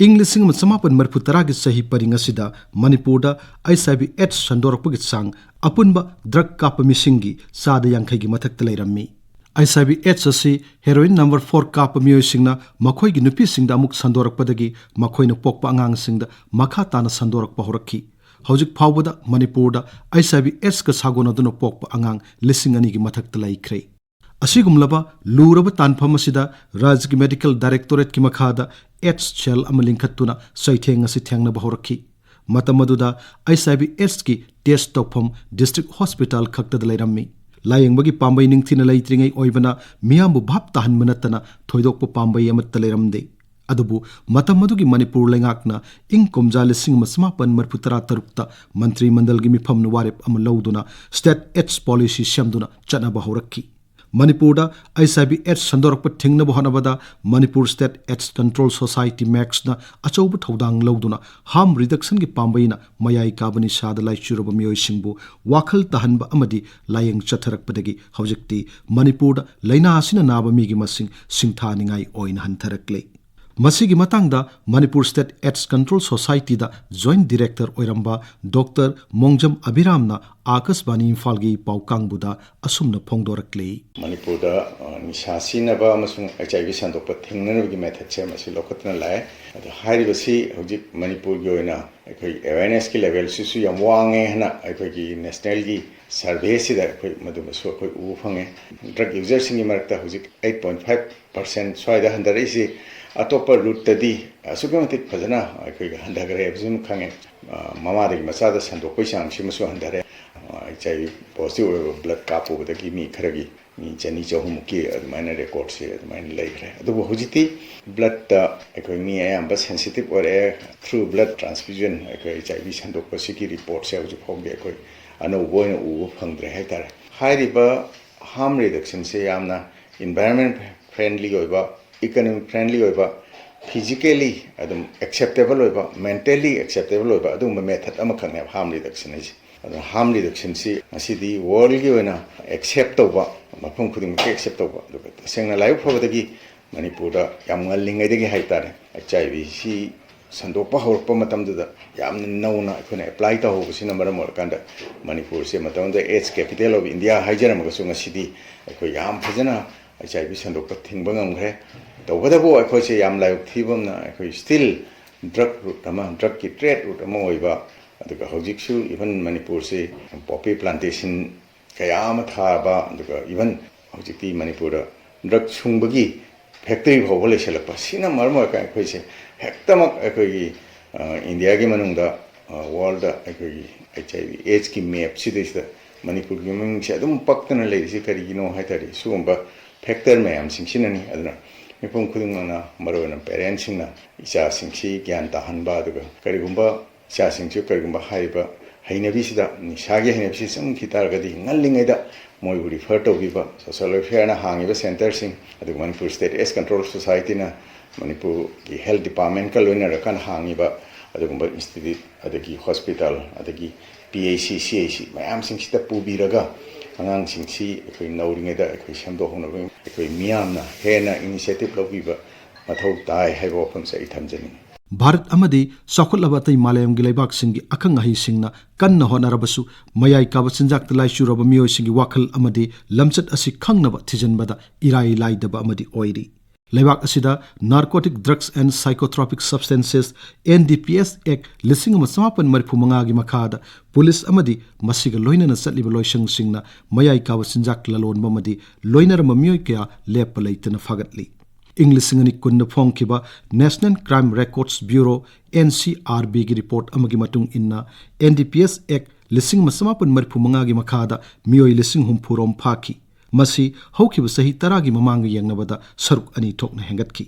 ꯏꯪ ꯂꯤꯁꯤꯡ ꯑꯃ ꯆꯃꯥꯄꯟ ꯃꯔꯤꯐꯨ ꯇꯔꯥꯒꯤ ꯆꯍꯤ ꯄꯔꯤꯡ ꯑꯁꯤꯗ ꯃꯅꯤꯄꯨꯔꯗ HIV AIDS ꯁꯟꯗꯣꯔꯛꯄꯒꯤ ꯆꯥꯡ ꯑꯄꯨꯟꯕ drug ꯀꯥꯞꯄ ꯃꯤꯁꯤꯡꯒꯤ ꯆꯥꯗ ꯌꯥꯡꯈꯩꯒꯤ ꯃꯊꯛꯇ ꯂꯩꯔꯝꯃꯤ꯫ HIV AIDS ꯑꯁꯤ heroin number four ꯀꯥꯞꯄ ꯃꯤꯑꯣꯏꯁꯤꯡꯅ ꯃꯈꯣꯏꯒꯤ ꯅꯨꯄꯤꯁꯤꯡꯗ ꯑꯃꯨꯛ ꯁꯟꯗꯣꯔꯛꯄꯗꯒꯤ ꯃꯈꯣꯏꯅ ꯄꯣꯛꯄ ꯑꯉꯥꯡꯁꯤꯡꯗ ꯃꯈꯥ ꯇꯥꯅ ꯁꯟꯗꯣꯔꯛꯄ ꯍꯧꯔꯛꯈꯤ꯫ ꯍꯧꯖꯤꯛ ꯐꯥꯎꯕꯗ ꯃꯅꯤꯄꯨꯔꯗ HIV AIDSꯀ ꯁꯥꯒꯣꯟꯅꯗꯨꯅ ꯄꯣꯛꯄ ꯑꯉꯥꯡ ꯂꯤꯁꯤꯡ ꯑꯅꯤꯒꯤ ꯃꯊꯛꯇ ꯂꯩꯈ꯭ꯔꯦ꯫ ꯑꯁꯤꯒꯨꯝꯂꯕ ꯂꯨꯔꯕ ꯇꯥꯟꯐꯝ ꯑꯁꯤꯗ ꯔꯥꯖ꯭ꯌꯒꯤ ꯃꯦꯗꯤꯀꯦꯜ ꯗꯥꯏꯔꯦꯛꯇꯣꯔꯦꯠꯀꯤ ꯃꯈꯥꯗ ꯑꯦꯗꯁ ꯁꯦꯜ ꯑꯃ ꯂꯤꯡꯈꯠꯇꯨꯅ ꯆꯩꯊꯦꯡ ꯑꯁꯤ ꯊꯦꯡꯅꯕ ꯍꯧꯔꯛꯈꯤ꯫ ꯃꯇꯝ ꯑꯗꯨꯗ ꯑꯩꯆ ꯑꯥꯏ ꯚꯤ ꯑꯦꯗꯁꯀꯤ ꯇꯦꯁ ꯇꯧꯐꯝ ꯗꯤꯁꯇ꯭ꯔꯤꯛ ꯍꯣꯁꯄꯤꯇꯥꯜ ꯈꯛꯇꯗ ꯂꯩꯔꯝꯃꯤ꯫ ꯂꯥꯌꯦꯡꯕꯒꯤ ꯄꯥꯝꯕꯩ ꯅꯤꯡꯊꯤꯅ ꯂꯩꯇ꯭ꯔꯤꯉꯩ ꯑꯣꯏꯕꯅ ꯃꯤꯌꯥꯝꯕꯨ ꯚꯥꯞ ꯇꯥꯍꯟꯕ ꯅꯠꯇꯅ ꯊꯣꯏꯗꯣꯛꯄ ꯄꯥꯝꯕꯩ ꯑꯃꯠꯇ ꯂꯩꯔꯝꯗꯦ꯫ ꯑꯗꯨꯕꯨ ꯃꯇꯝ ꯑꯗꯨꯒꯤ ꯃꯅꯤꯄꯨꯔ ꯂꯩꯉꯥꯛꯅ ꯏꯪ ꯀꯨꯝꯖꯥ ꯂꯤꯁꯤꯡ ꯑꯃ ꯆꯃꯥꯄꯟ ꯃꯔꯤꯐꯨ ꯇꯔꯥ ꯇꯔꯨꯛꯇ ꯃꯟꯇ꯭ꯔꯤ ꯃꯟꯗꯜꯒꯤ ꯃꯤꯐꯝꯅ ꯋꯥꯔꯦꯞ ꯑꯃ ꯂꯧꯗꯨꯅ ꯁ꯭ꯇꯦꯠ ꯑꯦꯗꯁ ꯄꯣꯂꯤꯁꯤ ꯁꯦꯝꯗꯨꯅ ꯆꯠꯅꯕ ꯍꯧꯔꯛꯈꯤ꯫ ꯃꯅꯤꯄꯨꯔꯗ ꯑꯩꯆ ꯑꯥꯏ ꯚꯤ ꯑꯦꯗꯁ ꯁꯟꯗꯣꯔꯛꯄ ꯊꯤꯡꯅꯕ ꯍꯣꯠꯅꯕꯗ Manipur state AIDS control society, ꯃꯦꯛꯁꯅ ꯑꯆꯧꯕ ꯊꯧꯗꯥꯡ ꯂꯧꯗꯨꯅ ꯍꯥꯔꯝ ꯔꯤꯗꯛꯁꯟꯒꯤ ꯄꯥꯝꯕꯩꯅ ꯃꯌꯥꯏ ꯀꯥꯕ ꯅꯤꯁꯥꯗ ꯂꯥꯏꯆꯨꯔꯕ ꯃꯤꯑꯣꯏꯁꯤꯡꯕꯨ ꯋꯥꯈꯜ ꯇꯥꯍꯟꯕ ꯑꯃꯗꯤ ꯂꯥꯌꯦꯡ ꯆꯠꯊꯔꯛꯄꯗꯒꯤ ꯍꯧꯖꯤꯛꯇꯤ ꯃꯅꯤꯄꯨꯔꯗ ꯂꯥꯏꯅꯥ ꯑꯁꯤꯅ ꯅꯥꯕ ꯃꯤꯒꯤ ꯃꯁꯤꯡ ꯁꯤꯡꯊꯥꯅꯤꯡꯉꯥꯏ ꯑꯣꯏꯅ ꯍꯟꯊꯔꯛꯂꯦ꯫ ꯃꯁꯤꯒꯤ ꯃꯇꯥꯡꯗ ꯃꯅꯤꯄꯨꯔ ꯁ꯭ꯇꯦꯠ ꯑꯦꯗꯁ ꯀꯟꯇ꯭ꯔꯣꯜ ꯁꯣꯁꯥꯏꯇꯤꯗ ꯖꯣꯏꯟꯠ ꯗꯤꯔꯦꯛꯇꯔ ꯑꯣꯏꯔꯝꯕ ꯗꯣꯛꯇꯔ ꯃꯣꯡꯖꯝ ꯑꯕꯤꯔꯥꯝꯅ ꯑꯥꯀꯥꯁꯕꯥꯅꯤ ꯏꯝꯐꯥꯜꯒꯤ ꯄꯥꯎ ꯀꯥꯡꯕꯨꯗ ꯑꯁꯨꯝꯅ ꯐꯣꯡꯗꯣꯔꯛꯂꯤ꯫ ꯃꯅꯤꯄꯨꯔꯗ, ꯑ, ꯅꯤꯁꯥ ꯁꯤꯖꯤꯟꯅꯕ ꯑꯃꯁꯨꯡ ꯑꯩꯆ ꯑꯥꯏ ꯚꯤ ꯁꯟꯗꯣꯛꯄ ꯊꯤꯡꯅꯅꯕꯒꯤ ꯃꯦꯊꯠꯁꯦ ꯃꯁꯤ ꯂꯧꯈꯠꯇꯨꯅ ꯂꯥꯛꯑꯦ꯫ ꯑꯗꯣ ꯍꯥꯏꯔꯤꯕꯁꯤ ꯍꯧꯖꯤꯛ ꯃꯅꯤꯄꯨꯔꯒꯤ ꯑꯣꯏꯅ ꯑꯩꯈꯣꯏ ꯑꯦꯋꯦꯔꯅꯦꯁꯀꯤ ꯂꯦꯚꯦꯜꯁꯤꯁꯨ ꯌꯥꯝ ꯋꯥꯡꯉꯦ ꯍꯥꯏꯅ ꯑꯩꯈꯣꯏꯒꯤ ꯅꯦꯁꯅꯦꯜꯒꯤ ꯁꯔꯚꯦꯁꯤꯗ ꯑꯩꯈꯣꯏ ꯃꯗꯨꯃꯁꯨ ꯑꯩꯈꯣꯏ ꯎꯕ ꯐꯪꯉꯦ꯫ ꯗ꯭ꯔꯒ ꯌꯨꯖꯔꯁꯤꯡꯒꯤ ꯃꯔꯛꯇ ꯍꯧꯖꯤꯛ ꯑꯩꯠ ꯄꯣꯏꯟꯠ ꯐꯥꯏꯚ ꯄꯥꯔꯁꯦꯟꯠ ꯁ꯭ꯋꯥꯏꯗ ꯍꯟꯊꯔꯛꯏꯁꯤ ꯑꯇꯣꯞꯄ ꯔꯨꯠꯇꯗꯤ ꯑꯁꯨꯛꯀꯤ ꯃꯇꯤꯛ ꯐꯖꯅ ꯑꯩꯈꯣꯏꯒꯤ ꯍꯟꯊꯈ꯭ꯔꯦ ꯍꯥꯏꯕꯁꯤꯃ ꯈꯪꯉꯦ꯫ ꯑ, ꯃꯃꯥꯗꯒꯤ ꯃꯆꯥꯗ ꯁꯟꯗꯣꯛꯄꯒꯤ ꯆꯥꯡꯁꯤꯃꯁꯨ ꯍꯟꯊꯔꯦ꯫ ꯑ, ꯑꯩꯆ ꯑꯥꯏ ꯚꯤ ꯄꯣꯖꯤꯇꯤꯚ ꯑꯣꯏꯕ ꯕ꯭ꯂꯗ ꯀꯥꯞꯄꯨꯕꯗꯒꯤ ꯃꯤ ꯈꯔꯒꯤ ꯃꯤ ꯆꯅꯤ ꯆꯍꯨꯝꯃꯨꯛꯀꯤ ꯑꯗꯨꯃꯥꯏꯅ ꯔꯦꯀꯣꯔꯠꯁꯦ ꯑꯗꯨꯃꯥꯏꯅ ꯂꯩꯈ꯭ꯔꯦ꯫ ꯑꯗꯨꯕꯨ ꯍꯧꯖꯤꯛꯇꯤ ꯕ꯭ꯂꯗꯇ ꯑꯩꯈꯣꯏ ꯃꯤ ꯑꯌꯥꯝꯕ ꯁꯦꯟꯁꯤꯇꯤꯚ ꯑꯣꯏꯔꯛꯑꯦ꯫ ꯊ꯭ꯔꯨ ꯕ꯭ꯂꯗ ꯇ꯭ꯔꯥꯟꯁꯐ꯭ꯌꯨꯖꯟ ꯑꯩꯈꯣꯏ ꯑꯩꯆ ꯑꯥꯏ ꯚꯤ ꯁꯟꯗꯣꯛꯄꯁꯤꯒꯤ ꯔꯤꯄꯣꯔꯠꯁꯦ ꯍꯧꯖꯤꯛ ꯐꯥꯎꯗꯤ ꯑꯩꯈꯣꯏ ꯑꯅꯧꯕ ꯑꯣꯏꯅ ꯎꯕ ꯐꯪꯗ꯭ꯔꯦ ꯍꯥꯏꯇꯥꯔꯦ꯫ ꯍꯥꯏꯔꯤꯕ ꯍꯥꯔꯝ ꯔꯤꯗꯛꯁꯟꯁꯦ ꯌꯥꯝꯅ ꯏꯟꯚꯥꯏꯔꯟꯃꯦꯟ ꯐ꯭ꯔꯦꯟꯂꯤ ꯑꯣꯏꯕ, ꯏꯀꯅꯣꯃꯤꯛ ꯐ꯭ꯔꯦꯟꯂꯤ ꯑꯣꯏꯕ, ꯐꯤꯖꯤꯀꯦꯂꯤ ꯑꯗꯨꯝ ꯑꯦꯛꯁꯦꯞꯇꯦꯕꯜ ꯑꯣꯏꯕ, ꯃꯦꯟꯇꯦꯜꯂꯤ ꯑꯦꯛꯁꯦꯞꯇꯦꯕꯜ ꯑꯣꯏꯕ ꯑꯗꯨꯒꯨꯝꯕ ꯃꯦꯊꯠ ꯑꯃꯈꯛꯅꯦꯕ ꯍꯥꯔꯝ ꯔꯤꯗꯛꯁꯟ ꯍꯥꯏꯁꯦ꯫ ꯑꯗꯨꯅ ꯍꯥꯔꯝ ꯔꯤꯗꯛꯁꯟꯁꯤ ꯉꯁꯤꯗꯤ ꯋꯥꯔꯜꯒꯤ ꯑꯣꯏꯅ ꯑꯦꯛꯁꯦꯞ ꯇꯧꯕ, ꯃꯐꯝ ꯈꯨꯗꯤꯡꯃꯛꯀꯤ ꯑꯦꯛꯁꯦꯞ ꯇꯧꯕ꯫ ꯑꯗꯨꯒ ꯇꯁꯦꯡꯅ ꯂꯥꯏꯕꯛ ꯐꯕꯗꯒꯤ ꯃꯅꯤꯄꯨꯔꯗ ꯌꯥꯝ ꯉꯜꯂꯤꯉꯩꯗꯒꯤ ꯍꯥꯏꯇꯥꯔꯦ, ꯑꯩꯆ ꯑꯥꯏ ꯚꯤꯁꯤ ꯁꯟꯗꯣꯛꯄ ꯍꯧꯔꯛꯄ ꯃꯇꯝꯗꯨꯗ ꯌꯥꯝꯅ ꯅꯧꯅ ꯑꯩꯈꯣꯏꯅ ꯑꯦꯄ꯭ꯂꯥꯏ ꯇꯧꯍꯧꯕꯁꯤꯅ ꯃꯔꯝ ꯑꯣꯏꯔꯀꯥꯟꯗ ꯃꯅꯤꯄꯨꯔꯁꯦ ꯃꯇꯝꯗꯨꯗ ꯑꯦꯗꯁ ꯀꯦꯄꯤꯇꯦꯜ ꯑꯣꯐ ꯏꯟꯗꯤꯌꯥ ꯍꯥꯏꯖꯔꯝꯃꯒꯁꯨ ꯉꯁꯤꯗꯤ ꯑꯩꯈꯣꯏ ꯌꯥꯝ ꯐꯖꯅ ꯑꯩꯆ ꯑꯥꯏ ꯚꯤ ꯁꯟꯗꯣꯛꯄ ꯊꯤꯡꯕ ꯉꯝꯈ꯭ꯔꯦ꯫ ꯇꯧꯕꯇꯕꯨ ꯑꯩꯈꯣꯏꯁꯦ ꯌꯥꯝ ꯂꯥꯏꯕꯛ ꯊꯤꯕ ꯑꯃꯅ ꯑꯩꯈꯣꯏ ꯁ꯭ꯇꯤꯜ ꯗ꯭ꯔꯒ ꯔꯨꯠ ꯑꯃ, ꯗ꯭ꯔꯒꯀꯤ ꯇ꯭ꯔꯦꯗ ꯔꯨꯠ ꯑꯃ ꯑꯣꯏꯕ, ꯑꯗꯨꯒ ꯍꯧꯖꯤꯛꯁꯨ ꯏꯚꯟ ꯃꯅꯤꯄꯨꯔꯁꯤ ꯄꯣꯄꯤ ꯄ꯭ꯂꯥꯟꯇꯦꯁꯟ ꯀꯌꯥ ꯑꯃ ꯊꯥꯕ, ꯑꯗꯨꯒ ꯏꯚꯟ ꯍꯧꯖꯤꯛꯇꯤ ꯃꯅꯤꯄꯨꯔꯗ ꯗ꯭ꯔꯒ ꯁꯨꯡꯕꯒꯤ ꯐꯦꯛꯇꯔꯤ ꯐꯥꯎꯕ ꯂꯩꯁꯜꯂꯛꯄ꯫ ꯁꯤꯅ ꯃꯔꯝ ꯑꯣꯏꯔꯒ ꯑꯩꯈꯣꯏꯁꯦ ꯍꯦꯛꯇꯃꯛ ꯑꯩꯈꯣꯏꯒꯤ, ꯑ, ꯏꯟꯗꯤꯌꯥꯒꯤ ꯃꯅꯨꯡꯗ, ꯑ, ꯋꯥꯔꯜꯗ ꯑꯩꯈꯣꯏꯒꯤ ꯑꯩꯆ ꯑꯥꯏ ꯚꯤ ꯑꯦꯗꯁꯀꯤ ꯃꯦꯞꯁꯤꯗꯩꯁꯤꯗ ꯃꯅꯤꯄꯨꯔꯒꯤ ꯃꯃꯤꯡꯁꯦ ꯑꯗꯨꯝ ꯄꯛꯇꯅ ꯂꯩꯔꯤꯁꯤ ꯀꯔꯤꯒꯤꯅꯣ ꯍꯥꯏ ꯇꯥꯔꯗꯤ, ꯁꯤꯒꯨꯝꯕ ꯐꯦꯛꯇꯔ ꯃꯌꯥꯝꯁꯤꯡꯁꯤꯅꯅꯤ꯫ ꯑꯗꯨꯅ ꯃꯤꯄꯨꯝ ꯈꯨꯗꯤꯡꯃꯛꯅ, ꯃꯔꯨꯑꯣꯏꯅ ꯄꯦꯔꯦꯟꯁꯁꯤꯡꯅ ꯏꯆꯥꯁꯤꯡꯁꯤ ꯒ꯭ꯌꯥꯟ ꯇꯥꯍꯟꯕ, ꯑꯗꯨꯒ ꯀꯔꯤꯒꯨꯝꯕ ꯏꯆꯥꯁꯤꯡꯁꯨ ꯀꯔꯤꯒꯨꯝꯕ ꯍꯥꯏꯔꯤꯕ ꯍꯩꯅꯕꯤꯁꯤꯗ, ꯅꯤꯁꯥꯒꯤ ꯍꯩꯅꯕꯤꯁꯤ ꯆꯪꯈꯤ ꯇꯥꯔꯒꯗꯤ ꯉꯜꯂꯤꯉꯩꯗ ꯃꯣꯏꯕꯨ ꯔꯤꯐꯔ ꯇꯧꯕꯤꯕ, ꯁꯣꯁꯤꯌꯦꯜ ꯋꯦꯜꯐꯤꯌꯔꯅ ꯍꯥꯡꯉꯤꯕ ꯁꯦꯟꯇꯔꯁꯤꯡ, ꯑꯗꯨꯒ ꯃꯅꯤꯄꯨꯔ ꯁ꯭ꯇꯦꯠ ꯑꯦꯗꯁ ꯀꯟꯇ꯭ꯔꯣꯜ ꯁꯣꯁꯥꯏꯇꯤꯅ ꯃꯅꯤꯄꯨꯔꯒꯤ ꯍꯦꯜꯊ ꯗꯤꯄꯥꯔꯠꯃꯦꯟꯀ ꯂꯣꯏꯅꯔꯀꯥꯟꯗ ꯍꯥꯡꯉꯤꯕ ꯑꯗꯨꯒꯨꯝꯕ ꯏꯟꯁꯇꯤꯇ꯭ꯌꯨꯠ, ꯑꯗꯒꯤ ꯍꯣꯁꯄꯤꯇꯥꯜ, ꯑꯗꯒꯤ ꯄꯤ ꯑꯩꯆ ꯁꯤ, ꯁꯤ ꯑꯩꯆ ꯁꯤ ꯃꯌꯥꯝꯁꯤꯡꯁꯤꯗ ꯄꯨꯕꯤꯔꯒ ꯑꯉꯥꯡꯁꯤꯡꯁꯤ ꯑꯩꯈꯣꯏ ꯅꯧꯔꯤꯉꯩꯗ ꯑꯩꯈꯣꯏ ꯁꯦꯝꯗꯣꯛꯍꯧꯅꯕ ꯑꯩꯈꯣꯏ ꯃꯤꯌꯥꯝꯅ ꯍꯦꯟꯅ ꯏꯅꯤꯁꯤꯌꯦꯇꯤꯚ ꯂꯧꯕꯤꯕ ꯃꯊꯧ ꯇꯥꯏ ꯍꯥꯏꯕ ꯋꯥꯐꯝꯁꯦ ꯑꯩ ꯊꯝꯖꯅꯤꯡꯉꯤ꯫ ꯚꯥꯔꯠ ꯑꯃꯗꯤ ꯆꯥꯎꯈꯠꯂꯕ ꯑꯇꯩ ꯃꯥꯂꯦꯝꯒꯤ ꯂꯩꯕꯥꯛꯁꯤꯡꯒꯤ ꯑꯈꯪ ꯑꯍꯩꯁꯤꯡꯅ ꯀꯟꯅ ꯍꯣꯠꯅꯔꯕꯁꯨ, ꯃꯌꯥꯏ ꯀꯥꯕ ꯆꯤꯟꯖꯥꯛꯇ ꯂꯥꯏꯆꯨꯔꯕ ꯃꯤꯑꯣꯏꯁꯤꯡꯒꯤ ꯋꯥꯈꯜ ꯑꯃꯗꯤ ꯂꯝꯆꯠ ꯑꯁꯤ ꯈꯪꯅꯕ ꯊꯤꯖꯤꯟꯕꯗ ꯏꯔꯥꯏ ꯂꯥꯏꯗꯕ ꯑꯃꯗꯤ ꯑꯣꯏꯔꯤ꯫ ꯂꯩꯕꯥꯛ ꯑꯁꯤꯗ Narcotic Drugs and Psychotropic Substances, N D P S Act ꯂꯤꯁꯤꯡ ꯑꯃ ꯆꯃꯥꯄꯟ ꯃꯔꯤꯐꯨ ꯃꯉꯥꯒꯤ ꯃꯈꯥꯗ ꯄꯨꯂꯤꯁ ꯑꯃꯗꯤ ꯃꯁꯤꯒ ꯂꯣꯏꯅꯅ ꯆꯠꯂꯤꯕ ꯂꯣꯏꯁꯪꯁꯤꯡꯅ ꯃꯌꯥꯏ ꯀꯥꯕ ꯆꯤꯟꯖꯥꯛ ꯂꯂꯣꯟꯕ ꯑꯃꯗꯤ ꯂꯣꯏꯅꯔꯝꯕ ꯃꯤꯑꯣꯏ ꯀꯌꯥ ꯂꯦꯞꯄ ꯂꯩꯇꯅ ꯐꯥꯒꯠꯂꯤ꯫ ꯏꯪ ꯂꯤꯁꯤꯡ ꯑꯅꯤ ꯀꯨꯟꯗ ꯐꯣꯡꯈꯤꯕ National Crime Records Bureau, N C R B ꯒꯤ ꯔꯤꯄꯣꯔꯠ ꯑꯃꯒꯤ ꯃꯇꯨꯡ ꯏꯟꯅ, N D P S Act ꯂꯤꯁꯤꯡ ꯑꯃ ꯆꯃꯥꯄꯟ ꯃꯔꯤꯐꯨ ꯃꯉꯥꯒꯤ ꯃꯈꯥꯗ ꯃꯤꯑꯣꯏ ꯂꯤꯁꯤꯡ ꯍꯨꯝꯐꯨ ꯔꯣꯝ ꯐꯥꯈꯤ꯫ ꯃꯁꯤ ꯍꯧꯈꯤꯕ ꯆꯍꯤ ꯇꯔꯥꯒꯤ ꯃꯃꯥꯡꯒ ꯌꯦꯡꯅꯕꯗ ꯁꯔꯨꯛ ꯑꯅꯤ ꯊꯣꯛꯅ ꯍꯦꯟꯒꯠꯈꯤ꯫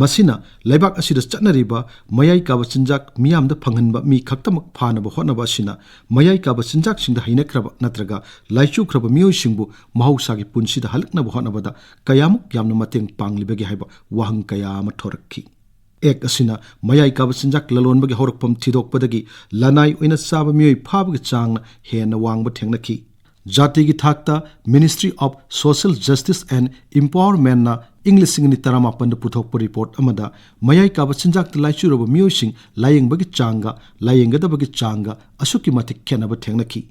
ꯃꯁꯤꯅ ꯂꯩꯕꯥꯛ ꯑꯁꯤꯗ ꯆꯠꯅꯔꯤꯕ ꯃꯌꯥꯏ ꯀꯥꯕ ꯆꯤꯟꯖꯥꯛ ꯃꯤꯌꯥꯝꯗ ꯐꯪꯍꯟꯕ ꯃꯤ ꯈꯛꯇꯃꯛ ꯐꯥꯅꯕ ꯍꯣꯠꯅꯕ ꯑꯁꯤꯅ ꯃꯌꯥꯏ ꯀꯥꯕ ꯆꯤꯟꯖꯥꯛꯁꯤꯡꯗ ꯍꯩꯅꯈ꯭ꯔꯕ ꯅꯠꯇ꯭ꯔꯒ ꯂꯥꯏꯆꯨꯈ꯭ꯔꯕ ꯃꯤꯑꯣꯏꯁꯤꯡꯕꯨ ꯃꯍꯧꯁꯥꯒꯤ ꯄꯨꯟꯁꯤꯗ ꯍꯜꯂꯛꯅꯕ ꯍꯣꯠꯅꯕꯗ ꯀꯌꯥꯃꯨꯛ ꯌꯥꯝꯅ ꯃꯇꯦꯡ ꯄꯥꯡꯂꯤꯕꯒꯦ ꯍꯥꯏꯕ ꯋꯥꯍꯪ ꯀꯌꯥ ꯑꯃ ꯊꯣꯔꯛꯈꯤ꯫ ꯑꯦꯛ ꯑꯁꯤꯅ ꯃꯌꯥꯏ ꯀꯥꯕ ꯆꯤꯟꯖꯥꯛ ꯂꯂꯣꯟꯕꯒꯤ ꯍꯧꯔꯛꯐꯝ ꯊꯤꯗꯣꯛꯄꯗꯒꯤ ꯂꯅꯥꯏ ꯑꯣꯏꯅ ꯆꯥꯕ ꯃꯤꯑꯣꯏ ꯐꯥꯕꯒꯤ ꯆꯥꯡꯅ ꯍꯦꯟꯅ ꯋꯥꯡꯕ ꯊꯦꯡꯅꯈꯤ꯫ ꯖꯥꯇꯤꯒꯤ ꯊꯥꯛꯇ Ministry of Social Justice and Empowermentꯅ ꯏꯪ ꯂꯤꯁꯤꯡ ꯑꯅꯤ ꯇꯔꯥꯃꯥꯄꯟꯗ ꯄꯨꯊꯣꯛꯄ ꯔꯤꯄꯣꯔꯠ ꯑꯃꯗ ꯃꯌꯥꯏ ꯀꯥꯕ ꯆꯤꯟꯖꯥꯛꯇ ꯂꯥꯏꯆꯨꯔꯕ ꯃꯤꯑꯣꯏꯁꯤꯡ ꯂꯥꯌꯦꯡꯕꯒꯤ ꯆꯥꯡꯒ ꯂꯥꯌꯦꯡꯒꯗꯕꯒꯤ ꯆꯥꯡꯒ ꯑꯁꯨꯛꯀꯤ ꯃꯇꯤꯛ ꯈꯦꯠꯅꯕ ꯊꯦꯡꯅꯈꯤ꯫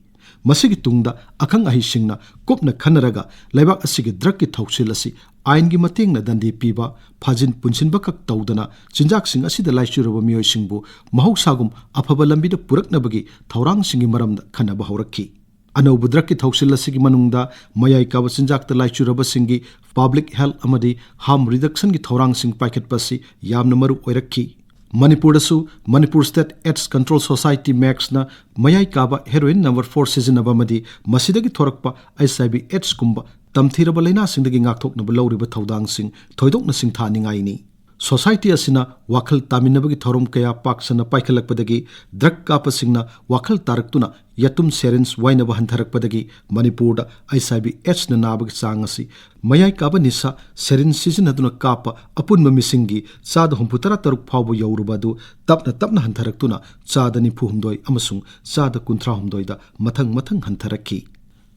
ꯃꯁꯤꯒꯤ ꯇꯨꯡꯗ ꯑꯈꯪ ꯑꯍꯩꯁꯤꯡꯅ ꯀꯨꯞꯅ ꯈꯟꯅꯔꯒ ꯂꯩꯕꯥꯛ ꯑꯁꯤꯒꯤ ꯗ꯭ꯔꯒꯀꯤ ꯊꯧꯁꯤꯜ ꯑꯁꯤ ꯑꯥꯏꯟꯒꯤ ꯃꯇꯦꯡꯅ ꯗꯟꯗꯤ ꯄꯤꯕ, ꯐꯥꯖꯤꯟ ꯄꯨꯟꯁꯤꯟꯕ ꯈꯛ ꯇꯧꯗꯅ ꯆꯤꯟꯖꯥꯛꯁꯤꯡ ꯑꯁꯤꯗ ꯂꯥꯏꯆꯨꯔꯕ ꯃꯤꯑꯣꯏꯁꯤꯡꯕꯨ ꯃꯍꯧꯁꯥꯒꯨꯝ ꯑꯐꯕ ꯂꯝꯕꯤꯗ ꯄꯨꯔꯛꯅꯕꯒꯤ ꯊꯧꯔꯥꯡꯁꯤꯡꯒꯤ ꯃꯔꯝꯗ ꯈꯟꯅꯕ ꯍꯧꯔꯛꯈꯤ꯫ ꯑꯅꯧꯕ ꯗ꯭ꯔꯒꯀꯤ ꯊꯧꯁꯤꯜ ꯑꯁꯤꯒꯤ ꯃꯅꯨꯡꯗ ꯃꯌꯥꯏ ꯀꯥꯕ ꯆꯤꯟꯖꯥꯛꯇ ꯂꯥꯏꯆꯨꯔꯕꯁꯤꯡꯒꯤ ꯄꯕ꯭ꯂꯤꯛ ꯍꯦꯜꯊ ꯑꯃꯗꯤ ꯍꯥꯔꯝ ꯔꯤꯗꯛꯁꯟꯒꯤ ꯊꯧꯔꯥꯡꯁꯤꯡ ꯄꯥꯏꯈꯠꯄ ꯑꯁꯤ ꯌꯥꯝꯅ ꯃꯔꯨ ꯑꯣꯏꯔꯛꯈꯤ꯫ ꯃꯅꯤꯄꯨꯔꯗꯁꯨ Manipur state AIDS control society, ꯃꯦꯛꯁꯅ ꯃꯌꯥꯏ ꯀꯥꯕ ꯍꯦꯔꯣꯏꯟ ꯅꯝꯕꯔ ꯐꯣꯔ ꯁꯤꯖꯤꯟꯅꯕ ꯑꯃꯗꯤ ꯃꯁꯤꯗꯒꯤ ꯊꯣꯔꯛꯄ ꯑꯩꯆ ꯑꯥꯏ ꯚꯤ ꯑꯦꯗꯁꯀꯨꯝꯕ ꯇꯝꯊꯤꯔꯕ ꯂꯥꯏꯅꯥꯁꯤꯡꯗꯒꯤ ꯉꯥꯛꯊꯣꯛꯅꯕ ꯂꯧꯔꯤꯕ ꯊꯧꯗꯥꯡꯁꯤꯡ ꯊꯣꯏꯗꯣꯛꯅ ꯁꯤꯡꯊꯥꯅꯤꯡꯉꯥꯏꯅꯤ꯫ ꯁꯣꯁꯥꯏꯇꯤ ꯑꯁꯤꯅ ꯋꯥꯈꯜ ꯇꯥꯃꯤꯟꯅꯕꯒꯤ ꯊꯧꯔꯝ ꯀꯌꯥ ꯄꯥꯛ ꯁꯟꯅ ꯄꯥꯏꯈꯠꯂꯛꯄꯗꯒꯤ ꯗ꯭ꯔꯒ ꯀꯥꯞꯄꯁꯤꯡꯅ ꯋꯥꯈꯜ ꯇꯥꯔꯛꯇꯨꯅ ꯌꯦꯇꯨꯝ ꯁꯦꯔꯤꯟꯖ ꯋꯥꯏꯅꯕ ꯍꯟꯊꯔꯛꯄꯗꯒꯤ ꯃꯅꯤꯄꯨꯔꯗ ꯑꯩꯆ ꯑꯥꯏ ꯚꯤ ꯑꯦꯗꯁꯅ ꯅꯥꯕꯒꯤ ꯆꯥꯡ ꯑꯁꯤ ꯃꯌꯥꯏ ꯀꯥꯕ ꯅꯤꯁꯥ ꯁꯦꯔꯤꯟꯖ ꯁꯤꯖꯤꯟꯅꯗꯨꯅ ꯀꯥꯞꯄ ꯑꯄꯨꯟꯕ ꯃꯤꯁꯤꯡꯒꯤ ꯆꯥꯗ ꯍꯨꯝꯐꯨꯇꯔꯥ ꯇꯔꯨꯛ ꯐꯥꯎꯕ ꯌꯧꯔꯨꯕ ꯑꯗꯨ ꯇꯞꯅ ꯇꯞꯅ ꯍꯟꯊꯔꯛꯇꯨꯅ ꯆꯥꯗ ꯅꯤꯐꯨ ꯍꯨꯝꯗꯣꯏ ꯑꯃꯁꯨꯡ ꯆꯥꯗ ꯀꯨꯟꯊ꯭ꯔꯥ ꯍꯨꯝꯗꯣꯏꯗ ꯃꯊꯪ ꯃꯊꯪ ꯍꯟꯊꯔꯛꯈꯤ꯫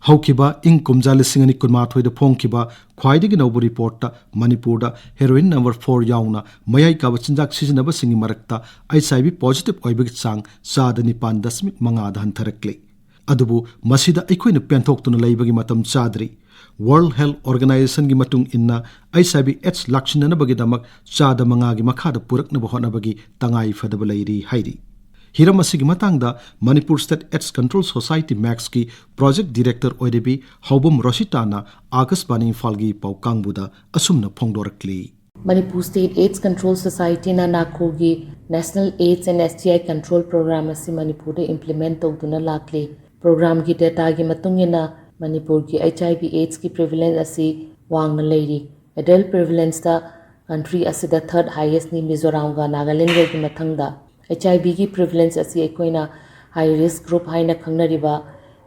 ꯍꯧꯈꯤꯕ ꯏꯪ ꯀꯨꯝꯖꯥ ꯂꯤꯁꯤꯡ ꯑꯅꯤ ꯀꯨꯟꯃꯥꯊꯣꯏꯗ ꯐꯣꯡꯈꯤꯕ ꯈ꯭ꯋꯥꯏꯗꯒꯤ ꯅꯧꯕ ꯔꯤꯄꯣꯔꯠꯇ ꯃꯅꯤꯄꯨꯔꯗ ꯍꯦꯔꯣꯏꯟ ꯅꯝꯕꯔ ꯐꯣꯔ ꯌꯥꯎꯅ ꯃꯌꯥꯏ ꯀꯥꯕ ꯆꯤꯟꯖꯥꯛ ꯁꯤꯖꯤꯟꯅꯕꯁꯤꯡꯒꯤ ꯃꯔꯛꯇ ꯑꯩꯆ ꯑꯥꯏ ꯚꯤ ꯄꯣꯖꯤꯇꯤꯚ ꯑꯣꯏꯕꯒꯤ ꯆꯥꯡ ꯆꯥꯗ ꯅꯤꯄꯥꯟ ꯗꯁꯃꯤꯛ ꯃꯉꯥꯗ ꯍꯟꯊꯔꯛꯂꯤ꯫ ꯑꯗꯨꯕꯨ ꯃꯁꯤꯗ ꯑꯩꯈꯣꯏꯅ ꯄꯦꯟꯊꯣꯛꯇꯨꯅ ꯂꯩꯕꯒꯤ ꯃꯇꯝ ꯆꯥꯗ꯭ꯔꯤ꯫ ꯋꯥꯔꯜꯗ ꯍꯦꯜꯊ ꯑꯣꯔꯒꯅꯥꯏꯖꯦꯁꯟꯒꯤ ꯃꯇꯨꯡ ꯏꯟꯅ, ꯑꯩꯆ ꯑꯥꯏ ꯚꯤ ꯑꯦꯗꯁ ꯂꯥꯛꯁꯤꯟꯅꯅꯕꯒꯤꯗꯃꯛ ꯆꯥꯗ ꯃꯉꯥꯒꯤ ꯃꯈꯥꯗ ꯄꯨꯔꯛꯅꯕ ꯍꯣꯠꯅꯕꯒꯤ ꯇꯉꯥꯏ ꯐꯗꯕ ꯂꯩꯔꯤ ꯍꯥꯏꯔꯤ꯫ ꯍꯤꯔꯝ ꯑꯁꯤꯒꯤ ꯃꯇꯥꯡꯗ Manipur state AIDS control society, ꯃꯦꯛꯁꯀꯤ ꯄ꯭ꯔꯣꯖꯦꯛ ꯗꯤꯔꯦꯛꯇꯔ ꯑꯣꯏꯔꯤꯕꯤ ꯍꯥꯎꯕꯝ ꯔꯣꯁꯤꯇꯥꯅ ꯑꯥꯀꯥꯁꯕꯥꯅꯤ ꯏꯝꯐꯥꯜꯒꯤ ꯄꯥꯎ ꯀꯥꯡꯕꯨꯗ ꯑꯁꯨꯝꯅ ꯐꯣꯡꯗꯣꯔꯛꯂꯤ꯫ ꯃꯅꯤꯄꯨꯔ ꯁ꯭ꯇꯦꯠ ꯑꯦꯗꯁ ꯀꯟꯇ꯭ꯔꯣꯜ ꯁꯣꯁꯥꯏꯇꯤꯅ ꯅꯥꯀꯣꯒꯤ National AIDS and S T I Control Program ꯑꯁꯤ ꯃꯅꯤꯄꯨꯔꯗ ꯏꯝꯄ꯭ꯂꯤꯃꯦꯟꯠ ꯇꯧꯗꯨꯅ ꯂꯥꯛꯂꯤ꯫ ꯄ꯭ꯔꯣꯒ꯭ꯔꯥꯝꯒꯤ ꯗꯦꯇꯥꯒꯤ ꯃꯇꯨꯡ ꯏꯟꯅ ꯃꯅꯤꯄꯨꯔꯒꯤ ꯑꯩꯆ ꯑꯥꯏ ꯚꯤ ꯑꯦꯗꯁꯀꯤ ꯄ꯭ꯔꯤꯚꯦꯂꯦꯟꯁ ꯑꯁꯤ ꯋꯥꯡꯅ ꯂꯩꯔꯤ꯫ ꯑꯦꯗꯜꯠ ꯄ꯭ꯔꯤꯚꯦꯂꯦꯟꯁꯇ ꯀꯟꯇ꯭ꯔꯤ ꯑꯁꯤꯗ ꯊꯔꯗ ꯍꯥꯏꯌꯦꯁꯅꯤ, ꯃꯤꯖꯣꯔꯥꯝꯒ ꯅꯥꯒꯥꯂꯦꯟꯒꯒꯤ ꯃꯊꯪꯗ꯫ ꯑꯩꯆ ꯑꯥꯏ ꯚꯤꯒꯤ ꯄ꯭ꯔꯤꯚꯦꯂꯦꯟꯁ ꯑꯁꯤ ꯑꯩꯈꯣꯏꯅ ꯍꯥꯏ ꯔꯤꯁ꯭ꯛ ꯒ꯭ꯔꯨꯞ ꯍꯥꯏꯅ ꯈꯪꯅꯔꯤꯕ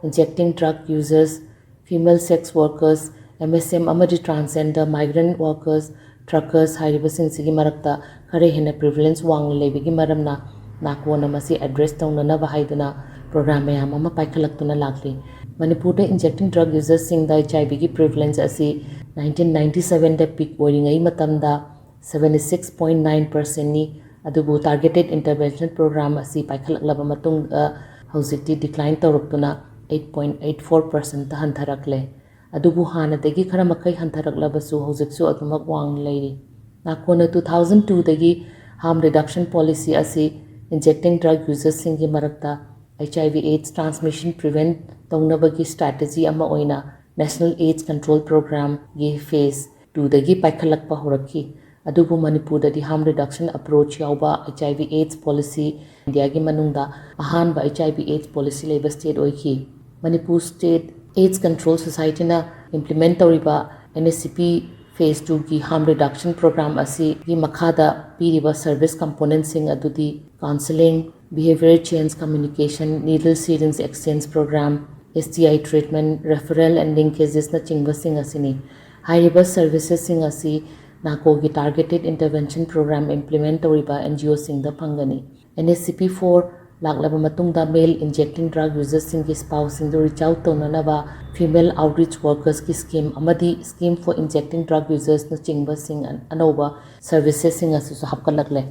injecting drug users, female sex workers, M S M ꯑꯃꯗꯤ ꯇ꯭ꯔꯥꯟꯁꯖꯦꯟꯗꯔ, ꯃꯥꯏꯒ꯭ꯔꯦꯟꯠ ꯋꯥꯔꯀꯔꯁ, ꯇ꯭ꯔꯛꯀꯔꯁ ꯍꯥꯏꯔꯤꯕꯁꯤꯡꯁꯤꯒꯤ ꯃꯔꯛꯇ ꯈꯔ ꯍꯦꯟꯅ ꯄ꯭ꯔꯤꯚꯦꯂꯦꯟꯁ ꯋꯥꯡꯅ ꯂꯩꯕꯒꯤ ꯃꯔꯝꯅ ꯅꯥꯀꯣꯅ ꯃꯁꯤ ꯑꯦꯗ꯭ꯔꯦꯁ ꯇꯧꯅꯅꯕ ꯍꯥꯏꯗꯨꯅ ꯄ꯭ꯔꯣꯒ꯭ꯔꯥꯝ ꯃꯌꯥꯝ ꯑꯃ ꯄꯥꯏꯈꯠꯂꯛꯇꯨꯅ ꯂꯥꯛꯂꯤ꯫ ꯃꯅꯤꯄꯨꯔꯗ ꯏꯟꯖꯦꯛꯇꯤꯡ ꯗ꯭ꯔꯒ ꯌꯨꯖꯔꯁꯤꯡꯗ ꯑꯩꯆ ꯑꯥꯏ ꯚꯤꯒꯤ ꯄ꯭ꯔꯤꯚꯦꯂꯦꯟꯁ ꯑꯁꯤ ꯅꯥꯏꯟꯇꯤꯟ ꯅꯥꯏꯟꯇꯤ ꯁꯚꯦꯟꯗ ꯄꯤꯛ ꯑꯣꯏꯔꯤꯉꯩ ꯃꯇꯝꯗ ꯁꯚꯦꯟꯇꯤ ꯁꯤꯛꯁ ꯄꯣꯏꯟꯠ ꯅꯥꯏꯟ ꯄꯥꯔꯁꯦꯟꯠꯅꯤ꯫ ꯑꯗꯨꯕꯨ ꯇꯥꯔꯒꯦꯇꯦꯗ ꯏꯟꯇꯔꯚꯦꯟꯁꯟ ꯄ꯭ꯔꯣꯒ꯭ꯔꯥꯝ ꯑꯁꯤ ꯄꯥꯏꯈꯠꯂꯛꯂꯕ ꯃꯇꯨꯡꯗ ꯍꯧꯖꯤꯛꯇꯤ ꯗꯤꯀ꯭ꯂꯥꯏꯟ ꯇꯧꯔꯛꯇꯨꯅ ꯑꯩꯠ ꯄꯣꯏꯟꯠ ꯑꯩꯠ ꯐꯣꯔ ꯄꯥꯔꯁꯦꯟꯠꯇ ꯍꯟꯊꯔꯛꯂꯦ꯫ ꯑꯗꯨꯕꯨ ꯍꯥꯟꯅꯗꯒꯤ ꯈꯔ ꯃꯈꯩ ꯍꯟꯊꯔꯛꯂꯕꯁꯨ ꯍꯧꯖꯤꯛꯁꯨ ꯑꯗꯨꯃꯛ ꯋꯥꯡꯅ ꯂꯩꯔꯤ꯫ ꯅꯥꯀꯣꯅ ꯇꯨ ꯊꯥꯎꯖꯟ ꯇꯨꯗꯒꯤ ꯍꯥꯔꯝ ꯔꯤꯗꯛꯁꯟ ꯄꯣꯂꯤꯁꯤ ꯑꯁꯤ ꯏꯟꯖꯦꯛꯇꯤꯡ ꯗ꯭ꯔꯒ ꯌꯨꯖꯔꯁꯤꯡꯒꯤ ꯃꯔꯛꯇ H I V AIDS transmission prevent ꯇꯧꯅꯕꯒꯤ ꯁ꯭ꯇ꯭ꯔꯦꯇꯦꯖꯤ ꯑꯃ ꯑꯣꯏꯅ National AIDS Control Programꯒꯤ ꯐꯦꯖ ꯇꯨꯗꯒꯤ ꯄꯥꯏꯈꯠꯂꯛꯄ ꯍꯧꯔꯛꯈꯤ꯫ ꯑꯗꯨꯕꯨ ꯃꯅꯤꯄꯨꯔꯗꯗꯤ harm reduction approach ꯌꯥꯎꯕ HIV AIDS policy ꯏꯟꯗꯤꯌꯥꯒꯤ ꯃꯅꯨꯡꯗ ꯑꯍꯥꯟꯕ HIV AIDS policy ꯂꯩꯕ ꯁ꯭ꯇꯦꯠ ꯑꯣꯏꯈꯤ꯫ Manipur state AIDS Control Societyꯅ implement ꯇꯧꯔꯤꯕ NHCP ꯐꯦꯖ ꯇꯨꯒꯤ harm reduction program ꯑꯁꯤꯒꯤ ꯃꯈꯥꯗ ꯄꯤꯔꯤꯕ ꯁꯔꯚꯤꯁ ꯀꯝꯄꯣꯅꯦꯟꯠꯁꯤꯡ ꯑꯗꯨꯗꯤ counselling, behavior change communication, needle syringe exchange program, STI treatment, referral and linkagesꯅꯆꯤꯡꯕꯁꯤꯡ ꯑꯁꯤꯅꯤ꯫ ꯍꯥꯏꯔꯤꯕ ꯁꯔꯚꯤꯁꯦꯁꯁꯤꯡ ꯑꯁꯤ NACOꯒꯤ targeted intervention program implement ꯇꯧꯔꯤꯕ NGOꯁꯤꯡꯗ ꯐꯪꯒꯅꯤ꯫ NHCP four ꯂꯥꯛꯂꯕ ꯃꯇꯨꯡꯗ male injecting drug usersꯁꯤꯡꯒꯤ spouseꯁꯤꯡꯗꯨ reach out ꯇꯧꯅꯅꯕ female outreach workersꯀꯤ scheme ꯑꯃꯗꯤ scheme for injecting drug usersꯅꯆꯤꯡꯕꯁꯤꯡ ꯑꯅꯧꯕ ꯁꯔꯚꯤꯁꯦꯁꯁꯤꯡ ꯑꯁꯤꯁꯨ ꯍꯥꯞꯀꯠꯂꯛꯂꯦ꯫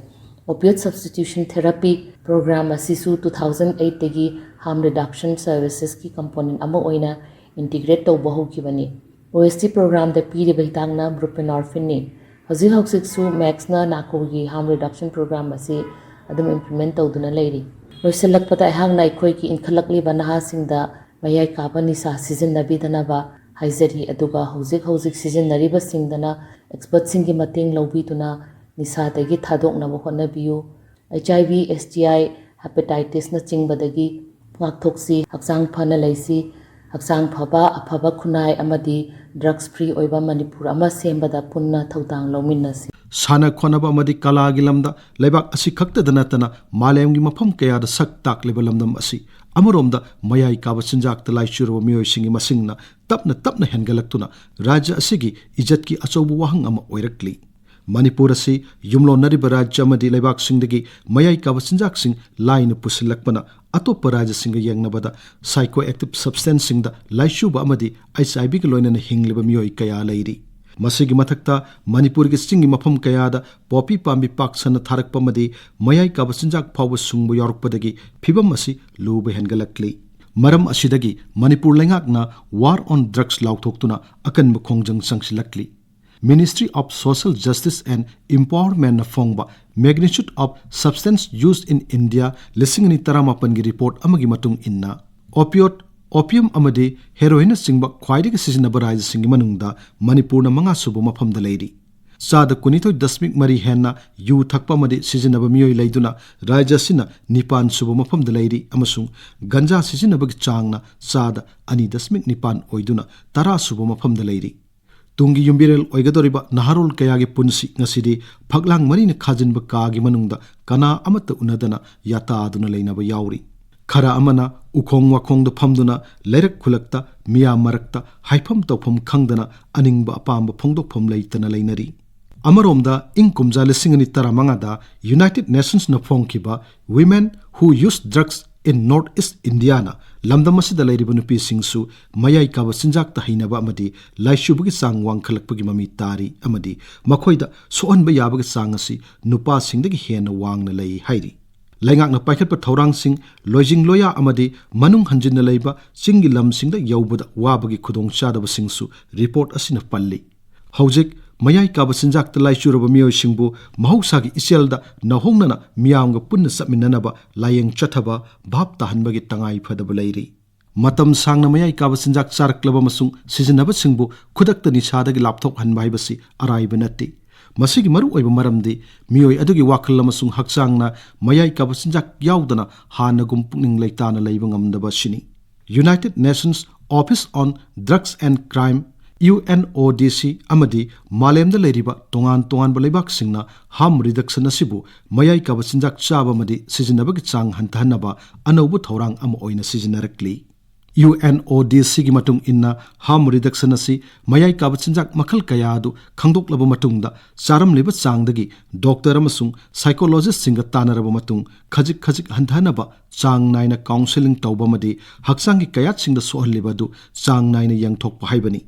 Opiate substitution therapy program ꯑꯁꯤꯁꯨ two thousand eightꯇꯒꯤ harm reduction servicesꯀꯤ component ꯑꯃ ꯑꯣꯏꯅ integrate ꯇꯧꯕ ꯍꯧꯈꯤꯕꯅꯤ꯫ OST programꯗ ꯄꯤꯔꯤꯕ ꯍꯤꯗꯥꯛꯅ buprenorphineꯅꯤ꯫ ꯍꯧꯖꯤꯛ ꯍꯧꯖꯤꯛꯁꯨ ꯃꯦꯛꯁꯅ NACOꯒꯤ harm reduction program ꯑꯁꯤ ꯑꯗꯨꯝ implement ꯇꯧꯗꯨꯅ ꯂꯩꯔꯤ꯫ ꯂꯣꯏꯁꯤꯜꯂꯛꯄꯗ ꯑꯩꯍꯥꯛꯅ ꯑꯩꯈꯣꯏꯒꯤ ꯏꯟꯈꯠꯂꯛꯂꯤꯕ ꯅꯍꯥꯁꯤꯡꯗ ꯃꯌꯥꯏ ꯀꯥꯕ ꯅꯤꯁꯥ ꯁꯤꯖꯤꯟꯅꯕꯤꯗꯅꯕ ꯍꯥꯏꯖꯔꯤ, ꯑꯗꯨꯒ ꯍꯧꯖꯤꯛ ꯍꯧꯖꯤꯛ ꯁꯤꯖꯤꯟꯅꯔꯤꯕꯁꯤꯡꯗꯅ expertꯁꯤꯡꯒꯤ ꯃꯇꯦꯡ ꯂꯧꯕꯤꯗꯨꯅ ꯅꯤꯁꯥꯗꯒꯤ ꯊꯥꯗꯣꯛꯅꯕ ꯍꯣꯠꯅꯕꯤꯌꯨ꯫ HIV, STI, hepatitisꯅꯆꯤꯡꯕꯗꯒꯤ ꯉꯥꯛꯊꯣꯛꯁꯤ, ꯍꯛꯆꯥꯡ ꯐꯅ ꯂꯩꯁꯤ꯫ ꯍꯛꯆꯥꯡ ꯐꯕ, ꯑꯐꯕ ꯈꯨꯟꯅꯥꯏ ꯑꯃꯗꯤ drugs free ꯑꯣꯏꯕ ꯃꯅꯤꯄꯨꯔ ꯑꯃ ꯁꯦꯝꯕꯗ ꯄꯨꯟꯅ ꯊꯧꯗꯥꯡ ꯂꯧꯃꯤꯟꯅꯁꯤ꯫ ꯁꯥꯟꯅ ꯈꯣꯠꯅꯕ ꯑꯃꯗꯤ ꯀꯂꯥꯒꯤ ꯂꯝꯗ ꯂꯩꯕꯥꯛ ꯑꯁꯤ ꯈꯛꯇꯗ ꯅꯠꯇꯅ ꯃꯥꯂꯦꯝꯒꯤ ꯃꯐꯝ ꯀꯌꯥꯗ ꯁꯛ ꯇꯥꯛꯂꯤꯕ ꯂꯝꯗꯝ ꯑꯁꯤ ꯑꯃꯔꯣꯝꯗ ꯃꯌꯥꯏ ꯀꯥꯕ ꯆꯤꯟꯖꯥꯛꯇ ꯂꯥꯏꯆꯨꯔꯕ ꯃꯤꯑꯣꯏꯁꯤꯡꯒꯤ ꯃꯁꯤꯡꯅ ꯇꯞꯅ ꯇꯞꯅ ꯍꯦꯟꯒꯠꯂꯛꯇꯨꯅ ꯔꯥꯖ꯭ꯌ ꯑꯁꯤꯒꯤ ꯏꯖꯠꯀꯤ ꯑꯆꯧꯕ ꯋꯥꯍꯪ ꯑꯃ ꯑꯣꯏꯔꯛꯂꯤ꯫ ꯃꯅꯤꯄꯨꯔ ꯑꯁꯤ ꯌꯨꯝꯂꯣꯟꯅꯔꯤꯕ ꯔꯥꯖ꯭ꯌ ꯑꯃꯗꯤ ꯂꯩꯕꯥꯛꯁꯤꯡꯗꯒꯤ ꯃꯌꯥꯏ ꯀꯥꯕ ꯆꯤꯟꯖꯥꯛꯁꯤꯡ ꯂꯥꯏꯅ ꯄꯨꯁꯤꯜꯂꯛꯄꯅ ꯑꯇꯣꯞꯄ ꯔꯥꯖ꯭ꯌꯁꯤꯡꯒ ꯌꯦꯡꯅꯕꯗ psychoactive substanceꯁꯤꯡꯗ ꯂꯥꯏꯆꯨꯕ ꯑꯃꯗꯤ HIVꯒ ꯂꯣꯏꯅꯅ ꯍꯤꯡꯂꯤꯕ ꯃꯤꯑꯣꯏ ꯀꯌꯥ ꯂꯩꯔꯤ꯫ ꯃꯁꯤꯒꯤ ꯃꯊꯛꯇ ꯃꯅꯤꯄꯨꯔꯒꯤ ꯆꯤꯡꯒꯤ ꯃꯐꯝ ꯀꯌꯥꯗ ꯄꯣꯄꯤ ꯄꯥꯝꯕꯤ ꯄꯥꯛ ꯁꯟꯅ ꯊꯥꯔꯛꯄ ꯑꯃꯗꯤ ꯃꯌꯥꯏ ꯀꯥꯕ ꯆꯤꯟꯖꯥꯛ ꯐꯥꯎꯕ ꯁꯨꯡꯕ ꯌꯥꯎꯔꯛꯄꯗꯒꯤ ꯐꯤꯚꯝ ꯑꯁꯤ ꯂꯨꯕ ꯍꯦꯟꯒꯠꯂꯛꯂꯤ꯫ ꯃꯔꯝ ꯑꯁꯤꯗꯒꯤ ꯃꯅꯤꯄꯨꯔ ꯂꯩꯉꯥꯛꯅ War on Drugs ꯂꯥꯎꯊꯣꯛꯇꯨꯅ ꯑꯀꯟꯕ ꯈꯣꯡꯖꯪ ꯆꯪꯁꯤꯜꯂꯛꯂꯤ꯫ Ministry of Social Justice and Empowermentꯅ ꯐꯣꯡꯕ Magnitude of Substance Use in India ꯂꯤꯁꯤꯡ ꯑꯅꯤ ꯇꯔꯥꯃꯥꯄꯟꯒꯤ ꯔꯤꯄꯣꯔꯠ ꯑꯃꯒꯤ ꯃꯇꯨꯡ ꯏꯟꯅ, opioid ꯑꯣꯄꯤꯌꯝ ꯑꯃꯗꯤ ꯍꯦꯔꯣꯏꯟꯅꯆꯤꯡꯕ ꯈ꯭ꯋꯥꯏꯗꯒꯤ ꯁꯤꯖꯤꯟꯅꯕ ꯔꯥꯖ꯭ꯌꯁꯤꯡꯒꯤ ꯃꯅꯨꯡꯗ ꯃꯅꯤꯄꯨꯔꯅ ꯃꯉꯥ ꯁꯨꯕ ꯃꯐꯝꯗ ꯂꯩꯔꯤ꯫ ꯆꯥꯗ ꯀꯨꯟꯅꯤꯊꯣꯏ ꯗꯁꯃꯤꯛ ꯃꯔꯤ ꯍꯦꯟꯅ ꯌꯨ ꯊꯛꯄ ꯑꯃꯗꯤ ꯁꯤꯖꯤꯟꯅꯕ ꯃꯤꯑꯣꯏ ꯂꯩꯗꯨꯅ ꯔꯥꯖ꯭ꯌ ꯑꯁꯤꯅ ꯅꯤꯄꯥꯟ ꯁꯨꯕ ꯃꯐꯝꯗ ꯂꯩꯔꯤ ꯑꯃꯁꯨꯡ ꯒꯟꯖꯥ ꯁꯤꯖꯤꯟꯅꯕꯒꯤ ꯆꯥꯡꯅ ꯆꯥꯗ ꯑꯅꯤ ꯗꯁꯃꯤꯛ ꯅꯤꯄꯥꯟ ꯑꯣꯏꯗꯨꯅ ꯇꯔꯥ ꯁꯨꯕ ꯃꯐꯝꯗ ꯂꯩꯔꯤ꯫ ꯇꯨꯡꯒꯤ ꯌꯨꯝꯕꯤꯔꯦꯜ ꯑꯣꯏꯒꯗꯧꯔꯤꯕ ꯅꯍꯥꯔꯣꯜ ꯀꯌꯥꯒꯤ ꯄꯨꯟꯁꯤ ꯉꯁꯤꯗꯤ ꯐꯛꯂꯥꯡ ꯃꯔꯤꯅ ꯈꯥꯖꯤꯟꯕ ꯀꯥꯒꯤ ꯃꯅꯨꯡꯗ ꯀꯅꯥ ꯑꯃꯠꯇ ꯎꯅꯗꯅ ꯌꯥꯇꯥꯗꯨꯅ ꯂꯩꯅꯕ ꯌꯥꯎꯔꯤ꯫ ꯈꯔ ꯑꯃꯅ ꯎꯈꯣꯡ ꯋꯥꯈꯣꯡꯗ ꯐꯝꯗꯨꯅ ꯂꯩꯔꯛ ꯈꯨꯂꯛꯇ ꯃꯤꯌꯥꯝ ꯃꯔꯛꯇ ꯍꯥꯏꯐꯝ ꯇꯧꯐꯝ ꯈꯪꯗꯅ ꯑꯅꯤꯡꯕ ꯑꯄꯥꯝꯕ ꯐꯣꯡꯗꯣꯛꯐꯝ ꯂꯩꯇꯅ ꯂꯩꯅꯔꯤ꯫ ꯑꯃꯔꯣꯝꯗ ꯏꯪ ꯀꯨꯝꯖꯥ ꯂꯤꯁꯤꯡ ꯑꯅꯤ ꯇꯔꯥꯃꯉꯥꯗ United Nationsꯅ ꯐꯣꯡꯈꯤꯕ Women Who Use Drugs in North East Indiaꯅ ꯂꯝꯗꯝ ꯑꯁꯤꯗ ꯂꯩꯔꯤꯕ ꯅꯨꯄꯤꯁꯤꯡꯁꯨ ꯃꯌꯥꯏ ꯀꯥꯕ ꯆꯤꯟꯖꯥꯛꯇ ꯍꯩꯅꯕ ꯑꯃꯗꯤ ꯂꯥꯏꯆꯨꯕꯒꯤ ꯆꯥꯡ ꯋꯥꯡꯈꯠꯂꯛꯄꯒꯤ ꯃꯃꯤ ꯇꯥꯔꯤ ꯑꯃꯗꯤ ꯃꯈꯣꯏꯗ ꯁꯣꯛꯍꯟꯕ ꯌꯥꯕꯒꯤ ꯆꯥꯡ ꯑꯁꯤ ꯅꯨꯄꯥꯁꯤꯡꯗꯒꯤ ꯍꯦꯟꯅ ꯋꯥꯡꯅ ꯂꯩ ꯍꯥꯏꯔꯤ꯫ ꯂꯩꯉꯥꯛꯅ ꯄꯥꯏꯈꯠꯄ ꯊꯧꯔꯥꯡꯁꯤꯡ, ꯂꯣꯏꯖꯤꯡ ꯂꯣꯌꯥ ꯑꯃꯗꯤ ꯃꯅꯨꯡ ꯍꯟꯖꯤꯟꯅ ꯂꯩꯕ ꯆꯤꯡꯒꯤ ꯂꯝꯁꯤꯡꯗ ꯌꯧꯕꯗ ꯋꯥꯕꯒꯤ ꯈꯨꯗꯣꯡꯆꯥꯗꯕꯁꯤꯡꯁꯨ ꯔꯤꯄꯣꯔꯠ ꯑꯁꯤꯅ ꯄꯜꯂꯤ꯫ ꯍꯧꯖꯤꯛ ꯃꯌꯥꯏ ꯀꯥꯕ ꯆꯤꯟꯖꯥꯛꯇ ꯂꯥꯏꯆꯨꯔꯕ ꯃꯤꯑꯣꯏꯁꯤꯡꯕꯨ ꯃꯍꯧꯁꯥꯒꯤ ꯏꯆꯦꯜꯗ ꯅꯧꯍꯧꯅꯅ ꯃꯤꯌꯥꯝꯒ ꯄꯨꯟꯅ ꯆꯠꯃꯤꯟꯅꯅꯕ ꯂꯥꯌꯦꯡ ꯆꯠꯊꯕ, ꯚꯥꯞ ꯇꯥꯍꯟꯕꯒꯤ ꯇꯉꯥꯏ ꯐꯗꯕ ꯂꯩꯔꯤ꯫ ꯃꯇꯝ ꯁꯥꯡꯅ ꯃꯌꯥꯏ ꯀꯥꯕ ꯆꯤꯟꯖꯥꯛ ꯆꯥꯔꯛꯂꯕ ꯑꯃꯁꯨꯡ ꯁꯤꯖꯤꯟꯅꯕꯁꯤꯡꯕꯨ ꯈꯨꯗꯛꯇ ꯅꯤꯁꯥꯗꯒꯤ ꯂꯥꯞꯊꯣꯛꯍꯟꯕ ꯍꯥꯏꯕꯁꯤ ꯑꯔꯥꯏꯕ ꯅꯠꯇꯦ꯫ ꯃꯁꯤꯒꯤ ꯃꯔꯨꯑꯣꯏꯕ ꯃꯔꯝꯗꯤ ꯃꯤꯑꯣꯏ ꯑꯗꯨꯒꯤ ꯋꯥꯈꯜ ꯑꯃꯁꯨꯡ ꯍꯛꯆꯥꯡꯅ ꯃꯌꯥꯏ ꯀꯥꯕ ꯆꯤꯟꯖꯥꯛ ꯌꯥꯎꯗꯅ ꯍꯥꯟꯅꯒꯨꯝ ꯄꯨꯛꯅꯤꯡ ꯂꯩꯇꯥꯅ ꯂꯩꯕ ꯉꯝꯗꯕ ꯑꯁꯤꯅꯤ꯫ United Nations Office on Drugs and Crime, UNODC, ꯑꯃꯗꯤ ꯃꯥꯂꯦꯝꯗ ꯂꯩꯔꯤꯕ ꯇꯣꯉꯥꯟ ꯇꯣꯉꯥꯟꯕ ꯂꯩꯕꯥꯛꯁꯤꯡꯅ harm reduction ꯑꯁꯤꯕꯨ ꯃꯌꯥꯏ ꯀꯥꯕ ꯆꯤꯟꯖꯥꯛ ꯆꯥꯕ ꯑꯃꯗꯤ ꯁꯤꯖꯤꯟꯅꯕꯒꯤ ꯆꯥꯡ ꯍꯟꯊꯍꯟꯅꯕ ꯑꯅꯧꯕ ꯊꯧꯔꯥꯡ ꯑꯃ ꯑꯣꯏꯅ ꯁꯤꯖꯤꯟꯅꯔꯛꯂꯤ꯫ UNODCꯒꯤ ꯃꯇꯨꯡ ꯏꯟꯅ, harm reduction ꯑꯁꯤ ꯃꯌꯥꯏ ꯀꯥꯕ ꯆꯤꯟꯖꯥꯛ ꯃꯈꯜ ꯀꯌꯥ ꯑꯗꯨ ꯈꯪꯗꯣꯛꯂꯕ ꯃꯇꯨꯡꯗ, ꯆꯥꯔꯝꯂꯤꯕ ꯆꯥꯡꯗꯒꯤ doctor ꯑꯃꯁꯨꯡ psychologistꯁꯤꯡꯒ ꯇꯥꯟꯅꯔꯕ ꯃꯇꯨꯡ, ꯈꯖꯤꯛ ꯈꯖꯤꯛ ꯍꯟꯊꯍꯟꯅꯕ, ꯆꯥꯡ ꯅꯥꯏꯅ counselling ꯇꯧꯕ ꯑꯃꯗꯤ ꯍꯛꯆꯥꯡꯒꯤ ꯀꯌꯥꯠꯁꯤꯡꯗ ꯁꯣꯛꯍꯜꯂꯤꯕ ꯑꯗꯨ ꯆꯥꯡ ꯅꯥꯏꯅ ꯌꯦꯡꯊꯣꯛꯄ ꯍꯥꯏꯕꯅꯤ꯫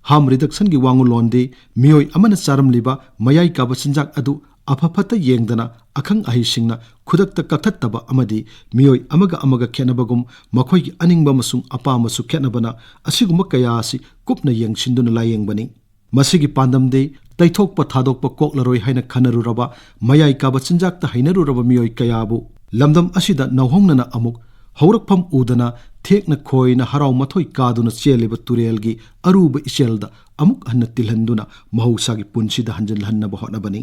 Harm reductionꯒꯤ ꯋꯥꯉꯨꯂꯣꯟꯗꯤ ꯃꯤꯑꯣꯏ ꯑꯃꯅ ꯆꯥꯔꯝꯂꯤꯕ ꯃꯌꯥꯏ ꯀꯥꯕ ꯆꯤꯟꯖꯥꯛ ꯑꯗꯨ ꯑꯐ ꯐꯠꯇ ꯌꯦꯡꯗꯅ, ꯑꯈꯪ ꯑꯍꯩꯁꯤꯡꯅ ꯈꯨꯗꯛꯇ ꯀꯛꯊꯠꯇꯕ ꯑꯃꯗꯤ ꯃꯤꯑꯣꯏ ꯑꯃꯒ ꯑꯃꯒ ꯈꯦꯠꯅꯕꯒꯨꯝ ꯃꯈꯣꯏꯒꯤ ꯑꯅꯤꯡꯕ ꯑꯃꯁꯨꯡ ꯑꯄꯥꯝꯕꯁꯨ ꯈꯦꯠꯅꯕꯅ, ꯑꯁꯤꯒꯨꯝꯕ ꯀꯌꯥ ꯑꯁꯤ ꯀꯨꯞꯅ ꯌꯦꯡꯁꯤꯟꯗꯨꯅ ꯂꯥꯌꯦꯡꯕꯅꯤ꯫ ꯃꯁꯤꯒꯤ ꯄꯥꯟꯗꯝꯗꯤ ꯇꯩꯊꯣꯛꯄ ꯊꯥꯗꯣꯛꯄ ꯀꯣꯛꯂꯔꯣꯏ ꯍꯥꯏꯅ ꯈꯟꯅꯔꯨꯔꯕ, ꯃꯌꯥꯏ ꯀꯥꯕ ꯆꯤꯟꯖꯥꯛꯇ ꯍꯩꯅꯔꯨꯔꯕ ꯃꯤꯑꯣꯏ ꯀꯌꯥꯕꯨ ꯂꯝꯗꯝ ꯑꯁꯤꯗ ꯅꯧꯍꯧꯅꯅ ꯑꯃꯨꯛ ꯍꯧꯔꯛꯐꯝ ꯎꯗꯅ ꯊꯦꯛꯅ ꯈꯣꯏꯅ ꯍꯔꯥꯎ ꯃꯊꯣꯏ ꯀꯥꯗꯨꯅ ꯆꯦꯜꯂꯤꯕ ꯇꯨꯔꯦꯜꯒꯤ ꯑꯔꯨꯕ ꯏꯆꯦꯜꯗ ꯑꯃꯨꯛ ꯍꯟꯅ ꯇꯤꯜꯍꯟꯗꯨꯅ ꯃꯍꯧꯁꯥꯒꯤ ꯄꯨꯟꯁꯤꯗ ꯍꯟꯖꯤꯜꯍꯟꯅꯕ ꯍꯣꯠꯅꯕꯅꯤ꯫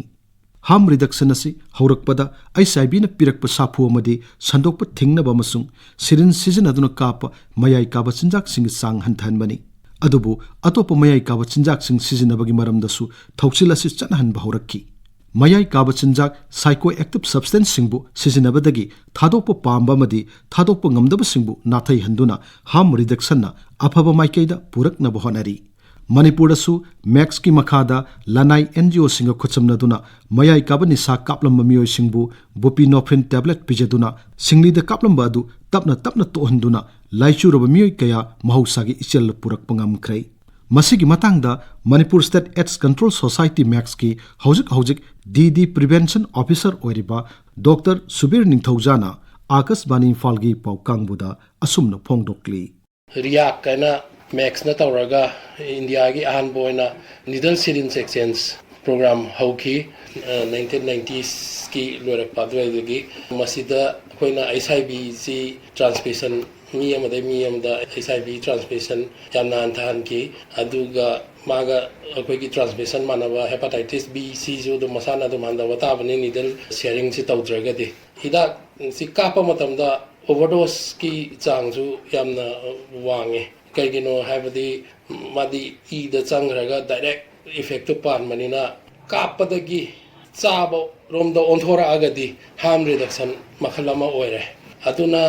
Harm reduction ꯑꯁꯤ ꯍꯧꯔꯛꯄꯗ HIV ꯅ ꯄꯤꯔꯛꯄ ꯁꯥꯐꯨ ꯑꯃꯗꯤ ꯁꯟꯗꯣꯛꯄ ꯊꯤꯡꯅꯕ ꯑꯃꯁꯨꯡ syringe ꯁꯤꯖꯤꯟꯅꯗꯨꯅ ꯀꯥꯞꯄ ꯃꯌꯥꯏ ꯀꯥꯕ ꯆꯤꯟꯖꯥꯛꯁꯤꯡꯒꯤ ꯆꯥꯡ ꯍꯟꯊꯍꯟꯕꯅꯤ꯫ ꯑꯗꯨꯕꯨ ꯑꯇꯣꯞꯄ ꯃꯌꯥꯏ ꯀꯥꯕ ꯆꯤꯟꯖꯥꯛꯁꯤꯡ ꯁꯤꯖꯤꯟꯅꯕꯒꯤ ꯃꯔꯝꯗꯁꯨ ꯊꯧꯁꯤꯜ ꯑꯁꯤ ꯆꯠꯅꯍꯟꯕ ꯍꯧꯔꯛꯈꯤ꯫ ꯃꯌꯥꯏ ꯀꯥꯕ ꯆꯤꯟꯖꯥꯛ psychoactive substance ꯁꯤꯡꯕꯨ ꯁꯤꯖꯤꯟꯅꯕꯗꯒꯤ ꯊꯥꯗꯣꯛꯄ ꯄꯥꯝꯕ ꯑꯃꯗꯤ ꯊꯥꯗꯣꯛꯄ ꯉꯝꯗꯕꯁꯤꯡꯕꯨ ꯅꯥꯊꯩꯍꯟꯗꯨꯅ harm reduction ꯅ ꯑꯐꯕ ꯃꯥꯏꯀꯩꯗ ꯄꯨꯔꯛꯅꯕ ꯍꯣꯠꯅꯔꯤ꯫ ꯃꯅꯤꯄꯨꯔꯗꯁꯨ MACS ꯀꯤ ꯃꯈꯥꯗ ꯂꯅꯥꯏ NGO ꯁꯤꯡꯒ ꯈꯨꯠꯁꯝꯅꯗꯨꯅ ꯃꯌꯥꯏ ꯀꯥꯕ ꯅꯤꯁꯥ ꯀꯥꯞꯂꯝꯕ ꯃꯤꯑꯣꯏꯁꯤꯡꯕꯨ buprenorphine tablet ꯄꯤꯖꯗꯨꯅ ꯁꯤꯡꯂꯤꯗ ꯀꯥꯞꯂꯝꯕ ꯑꯗꯨ ꯇꯞꯅ ꯇꯞꯅ ꯇꯣꯛꯍꯟꯗꯨꯅ ꯂꯥꯏꯆꯨꯔꯕ ꯃꯤꯑꯣꯏ ꯀꯌꯥ ꯃꯍꯧꯁꯥꯒꯤ ꯏꯆꯦꯜꯗ ꯄꯨꯔꯛꯄ ꯉꯝꯈ꯭ꯔꯦ꯫ ꯃꯁꯤꯒꯤ ꯃꯇꯥꯡꯗ Manipur State AIDS Control Society MACS ꯀꯤ ꯍꯧꯖꯤꯛ ꯍꯧꯖꯤꯛ DD Prevention Officer ꯑꯣꯏꯔꯤꯕ Doctor ꯁꯨꯕꯤꯔ ꯅꯤꯡꯊꯧꯖꯥꯅ ꯑꯥꯀꯥꯁꯕꯥꯅꯤ ꯏꯝꯐꯥꯜꯒꯤ ꯄꯥꯎ ꯀꯥꯡꯕꯨꯗ ꯑꯁꯨꯝꯅ ꯐꯣꯡꯗꯣꯛꯂꯤ꯫ ꯔꯤꯌꯥꯛ ꯍꯥꯏꯅ MACS ꯅ ꯇꯧꯔꯒ ꯏꯟꯗꯤꯌꯥꯒꯤ ꯑꯍꯥꯟꯕ ꯑꯣꯏꯅ needle syringe exchange program ꯍꯧꯈꯤ꯫ ꯅꯥꯏꯟꯇꯤꯟ ꯅꯥꯏꯟꯇꯤꯁꯀꯤ ꯂꯣꯏꯔꯛꯄ ꯑꯗꯨꯋꯥꯏꯗꯒꯤ ꯃꯁꯤꯗ ꯑꯩꯈꯣꯏꯅ HIV ꯁꯤ transmission, ꯃꯤ ꯑꯃꯗꯒꯤ ꯃꯤ ꯑꯃꯗ HIV transmission ꯌꯥꯝꯅ ꯍꯟꯊꯍꯟꯈꯤ꯫ ꯑꯗꯨꯒ ꯃꯥꯒ ꯑꯩꯈꯣꯏꯒꯤ transmission ꯃꯥꯟꯅꯕ hepatitis B ꯁꯤꯁꯨ ꯑꯗꯨꯝ ꯃꯁꯥꯅ ꯑꯗꯨꯝ ꯍꯟꯊꯕ ꯇꯥꯕꯅꯤ, needle sharing ꯁꯤ ꯇꯧꯗ꯭ꯔꯒꯗꯤ꯫ ꯍꯤꯗꯥꯛꯁꯤ ꯀꯥꯞꯄ ꯃꯇꯝꯗ overdose ꯀꯤ ꯆꯥꯡꯁꯨ ꯌꯥꯝꯅ ꯋꯥꯡꯉꯤ꯫ ꯀꯩꯒꯤꯅꯣ ꯍꯥꯏꯕꯗꯤ ꯃꯥꯗꯤ ꯏꯗ ꯆꯪꯈ꯭ꯔꯒ direct effect ꯇꯨ ꯄꯥꯟꯕꯅꯤꯅ ꯀꯥꯞꯄꯗꯒꯤ ꯆꯥꯕ ꯔꯣꯝꯗ ꯑꯣꯟꯊꯣꯔꯛꯑꯒꯗꯤ harm reduction ꯃꯈꯜ ꯑꯃ ꯑꯣꯏꯔꯦ꯫ ꯑꯗꯨꯅ